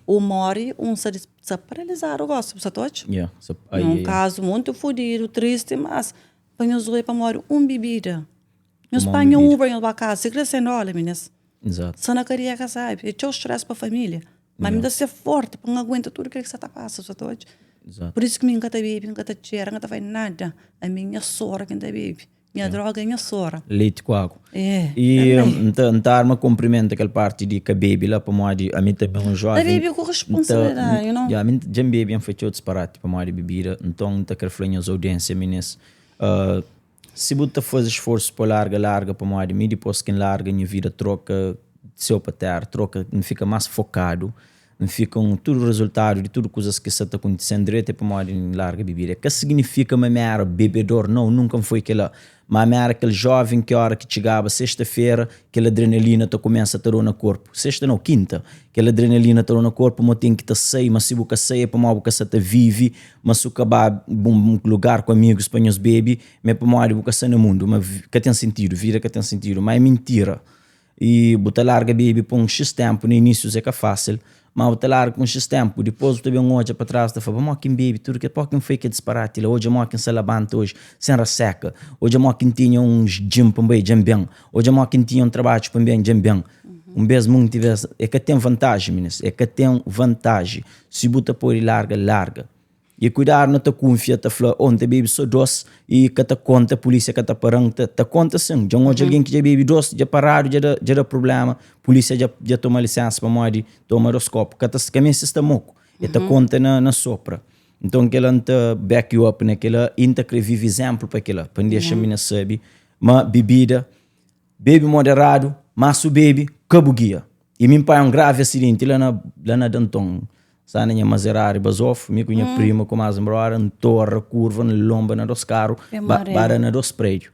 Un mori, un sta sta paralizadu gosi, bu sa ta odja? Un kazu muntu fudidu, tristi, mas pa nhos oi pamodi un bibida. Nhos panha Uber, nhos ba kasa, si kre 100 dola, minis. Sta na kadia ka sabi, é txeu stress pa familia. Ma mi ta ser forti pa N aguenta tudu kel ki sa ta pasa, sa ta odja? Pur isu ki mi N ka ta bebe, N ka ta txera, N ka ta fai nada. Ami nha sora ki N ta bebe. Nha droga é nha sora. Leiti ku agu. É. I N ta, N ta arma kunprimenta kel parti di ka bebe la, pamodi ami tanbe un joven. Ta bebe ku responsabilidadi, you know? Ya, ami dja N bebe, N fai txeu disparati pamodi bebida. Nton N ta kre fla nhas audiensia, minis, si bu ta faze sforsu pa larga, larga pamodi mi dipos ki N larga nha vida troka di seu pa tera, troka, N fika mas fokadu. N fika un tudu rezultadu di tudu kuzas ki sa ta kontisen dretu é pamodi N larga bibida. Ka signifika ma mi éra bebedor, nau, nunka N foi kela. Má mi éra kel jóven ki óra ki txigaba sexta-fera, kel adrenalina ta kumesa ta dô na korpu. Sexta nau, kinta. Kel adrenalina ta dô na korpu ma bu ten ki ta sai, ma si bu ka sai é pamodi bu ka sa ta vive, ma si bu ka ba un lugar ku amigus pa nhos bebe, ma é pamodi bu ka sta na mundu. Ma ka ten sentidu, vida ka ten sentidu. Má é mintira. I bu ta larga bebe pa un xis ténpu, na inísiu é ka fásil, má bu ta larga pa un xis ténpu, dipôs bu ta ben odja pa tras, bu ta fla, Pamodi ki N bebe tudu kel? Pamodi ki N fai kel disparati la? Odja modi ki N sta labanta oji sen raseka. Odja modi ki N tinha un gym pa N bai, dja N ben. Odja modi ki N tinha un trabadju pa N ben, dja N ben. Un bês munti bês, é ka ten vantaji, minis, é ka ten vantaji. Si bu ta pode larga, larga. I kuidadu na ta kunfia ta fla oh nta bebi so dos i ka ta konta pulisia ka ta paran ta, ta konta sin dja n odja algen ki dja bebi dos dja paradu dja da dja da prublema pulisia dja dja toma lisensa pamodi toma dos kopu ka ta ka meste sta moku e ta konta na na sopra nton kela n ta back you up na kela i n ta kre vive izemplu pa kela pa n dexa mina sabi ma bibida Bebe moderadu, má su bebe, ka bu gia. I mi N panha un gravi asidenti la na la na Danton. Sta na nha Maserati bazofu, mi ku nha prima ku más un brother, N torra kurva, N lonba na dos karu, ba ba da na dos prédiu.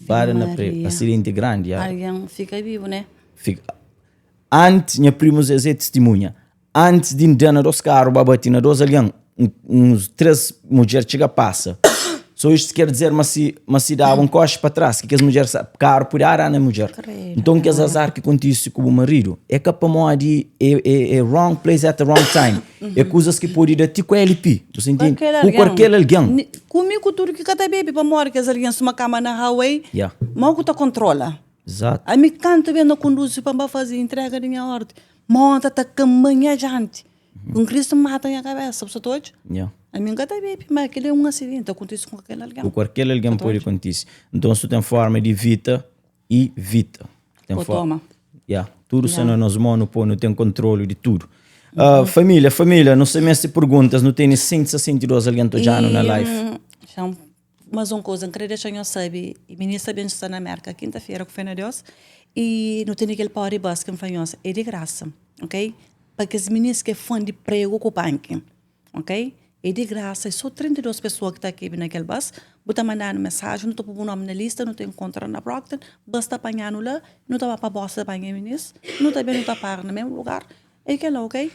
Ba da na prédiu. Asidenti grandi, ya. Algen fika bibu, né? Fika. Antis, nha primu Zezé tistimunha, antis di N da na dos karu ba bati na dos algen, uns 3 mudjer txiga pasa. So isto quer dizer ma si, ma si daba un koxi pa tras, ki kes mudjer sa, karu podia da na mudjer. Nton kes azar ki kontise ku bu maridu, é ka pamodi é, é, é wrong place at the wrong time. É kuzas ki pode da ti ku LP, bu sa intende? Ku kualker algen. Ku mi ku tudu ki ka ta bebe, pamodi kes algen suma kama na highway, Yeah. mau ku ta kontrola. Exato. Ami kantu ben na konduzi pa N ba faze entrega di nha ordi, monta ta kamba nha janti. Un Kristu mata nha kabesa, bu sa ta odja? Yeah. Ami N ka ta bebe, ma kel-li é un asidenti, akontise ku kualker algen. Ku kualker algen pode kontise. Nton, si tu ten forma di ivita, ivita. Ten Ô toma. Yeah. Tudu sta na nos mon, nu pode, nu ten kontrolu di tudu. Uh, família, família, nu sta meste perguntas, nu tene 162 algen ta odja-nu na live. Xa, mas un kuza, N kre dexa nhos sabe, minista ta ben sta na Merka kinta-fera, ku fé na Deus, i nu tene kel party bus ki N fla nhos, é di grasa, ok? Pa kes minis ki é fã di prego ku panki, ok? É di grasa, é só 32 pessoa ki ta kebe na kel bus. Bu ta manda-nu mensajen, nu ta pô bu nomi na lista, nu ta enkontra na Brockton, bus ta panha-nu la, nu ta ba pa Boston panha minis, nu ta ben nu ta para na mesmu lugar, é kel-la, ok?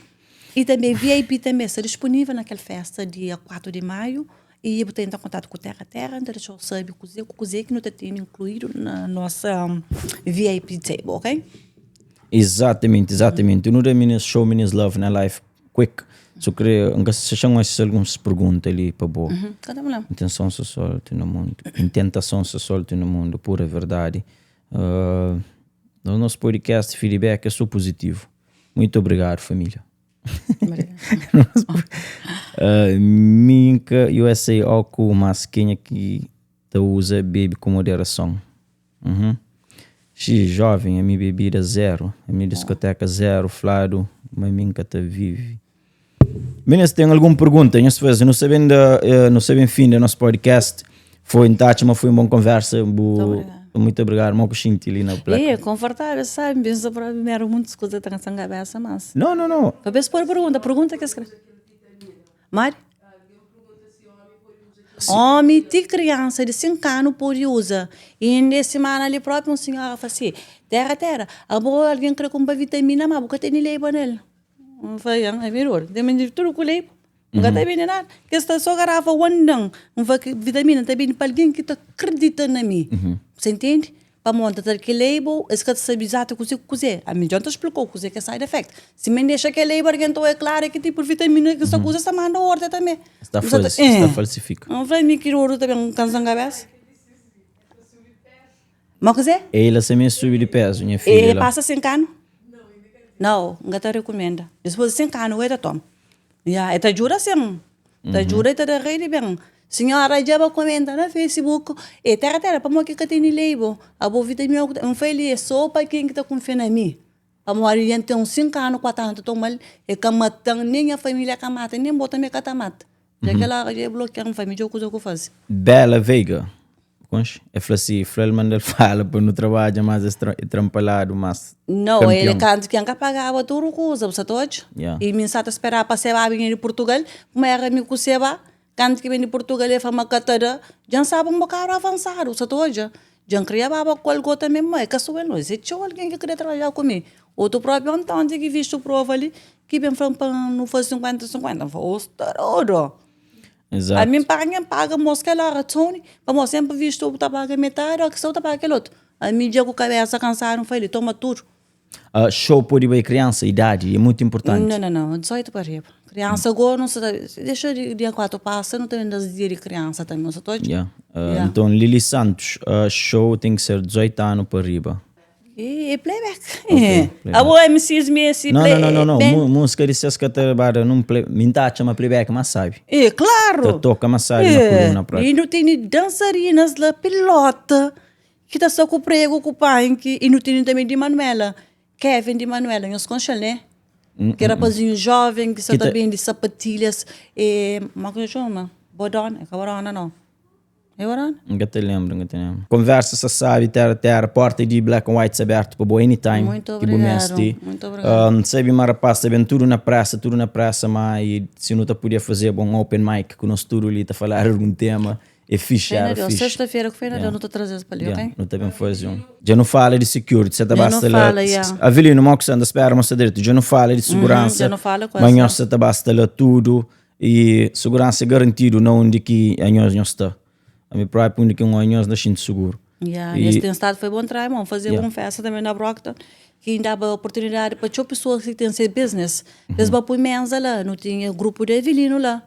I tanbe VIP tanbe sta disponível na kel festa dia 4 di maiu i bu ta entra en kontatu ku Terra Terra, nu ta dexa-u sabe kuze ku kuze ki nu ta tene inkluídu na nosa VIP table, ok? Exatamente, exatamente. Nu da minis show minis love na life quick. So kre, nka sa xa ngosi alguns pergunta li pa bo. Uhum, ka ta problema. Intenção sa solta no mundo. Intentação sa solta no mundo, pura verdade. Uh, no nosso podcast feedback é só positivo. Muito obrigado, família. uh, Minka USA Oku, mas kenha ki ta usa bebe com moderação. Uhum. Xi, jovem, ami bebida zero, ami discoteca zero, fladu, ma mi nka ta vive. Meninas, tem algum pergunta? Nhos faze, nu sabe ainda, eh, nu sabe fim da nosso podcast. Foi, nta atxa ma foi um bom conversa. Bu, muito obrigado. Mo ku xinti li na placa. É, confortável, sabe? Pensa para primeiro muitas coisas tá na cabeça, mas. Não, não, não. Para ver se pode pergunta, pergunta que escreve. Mari? Omi ti kriansa di 5 anu pode uza. I inda es simana li propi un sinhora fla si, Tera tera, abo algen kre kunpra vitamina ma bu ka tene leiba nel. N fla, N é dodu, N bende tudu ku leiba, N ka ta bende nada. Kes sta so garafa wandan. N fla ki vitamina N ta bende pa algen ki ta kridita na mi. Sa intende? Pamodi N ta tra kel label, es ka ta sabe izatu kuzê ku kuzê. Ami dja N ta splikau kuzê ki é side effect. Si mi N dexa kel label, algen ta oia klaru é ki tipu di vitamina ki sta kuza, es ta manda orta tanbe. Es ta falsifika. N fla mi ki oru ta ben kansa-m kabesa. Ma kuzê? Eila sa meste subi di pezu, nha filha la. E pasa 5 anu? Nau, N ka ta rekumenda. Dipôs di 5 anu, e ta toma. Ya, e ta djuda sin. Ta djuda e ta da rei di ben. Sinhora dja ba komenta na Facebook, e tera tera, pamodi ki ka tene label? Abo vitamina ku ta. N fla el e so pa ken ki ta kunfia na mi. Pamodi dja N ten uns 5 anu, 4 anu ta toma-l, e ka mata-m, nen nha familia ka mata, nen bo tanbe ka ta mata. Dja kel ora dja e blokia-m, N fla, midjor kuza ku faze. Bela Veiga. konxe? E fla si, fla-l manda-l fala pa nu trabadja más es tra, trampaladu más Não, kampion. ele kantu ki N ka pagaba tudu kuza, bu sa ta odja? Yeah. I mi N sa ta speraba pa Seba binha di Purtugal, kuma era mi ku Seba, kantu ki ben di Purtugal el fla ma ka ta da, dja N staba un bokadu avansadu, bu sa ta odja? Dja N kria baba ku algo tanbe, ma e ka so el no, es é txeu algen ki kria trabadja ku mi. Otu propi ontonti ki vistu prova li, ki ben fla-m pa nu faze 50-50, N fla, ô sta dodu! Exato. Ami N paga, N paga mos kel ora, Tony, pamodi senpri vistu bu ta paga metadi, o ki sta bu ta paga kel otu. Ami dja ku kabesa kansadu, N fla, li toma tudu. Uh, show pode bai kriansa, idadi é mutu inportanti. Não, não, não, 18 pa riba. Kriansa agora não se ta, deixa di dia 4 passa, não ta ben das dia di kriansa também, não se ta odja? Yeah. Uh, Yeah. Então Lili Santos, uh, show tem que ser 18 ano pa riba. E, e playback. Ok, playback. Abo MCs mi esse Não, play, não, não, não, não. bem. Mu- Música de ses ka ta bada num play, min ta atxa ma playback mais sabe. É, claro. Ta toca mais sabe na É. coluna própria. E não tem dançarinas lá, pilota. Ki ta sta ku prego ku panki i nu tene tanbe di Manuela, Kevin di Manuela, nhos konxe-l ne? Ki rapazinhu joven ki sa ta bende sapatilhas e ma ki txoma? Bodona, e ka Bodona no, e Bodona? N ka ta lenbra, n ka ta lenbra. Konversa sta sabi, tera tera, porta di Black and White sta abertu pa bo anytime Muito ki bu obrigadu, meste. muito obrigadu. N sabe ma rapaz ta ben tudu na presa, tudu na presa, ma i si nu ta podia fazeba un open mic ku nos tudu li ta faladu algun tema. É fixe, Fé na era Deus. fixe. Sexta-feira ku fé na Deus nu ta traze-s pa li, Yeah, ok? nu ta ben faze un. Dja nu fala di security, sa ta Dja nu basta la. fala, yeah. Avelino, mo ku sa ta spera ma sta dretu. Dja nu fala di seguransa. dja nu fala ku Ma essa. nhos sa ta basta la tudu e seguransa é garantidu na undi ki anhos nhos sta. Ami propi undi ki un anhos na xinti seguru. Yeah, E- es ten stadu foi bon trai, mon. Faze Yeah. un festa tanbe na Brockton ki daba oportunidadi pa txeu pesoas ki ten se business. Es ba pui mesa la, nu tinha grupu di Avelino la.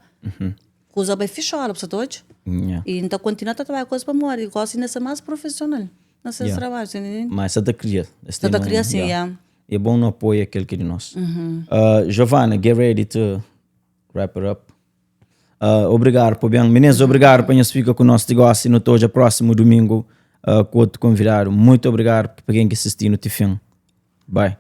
Kuza bai fixola, bu sa ta odja? Yeah. I N ta kontinua ta trabadja ku es pamodi gosi N ta ser mas profesional na ses Yeah. trabadju, ta intende? Mas sa ta kria. Es Sa ten ta un- kria sim, yeah. yeah. É bom nu apoia kel ki é di nos. Giovanna, get ready to wrap it up. Obrigado pa ben. Minês, obrigado pa nhos fika ku nos ti gosi. Nu ta odja próximo domingo ku otu konvidadu. Muito obrigado pa ken ki sisti-nu ti fin. Bye.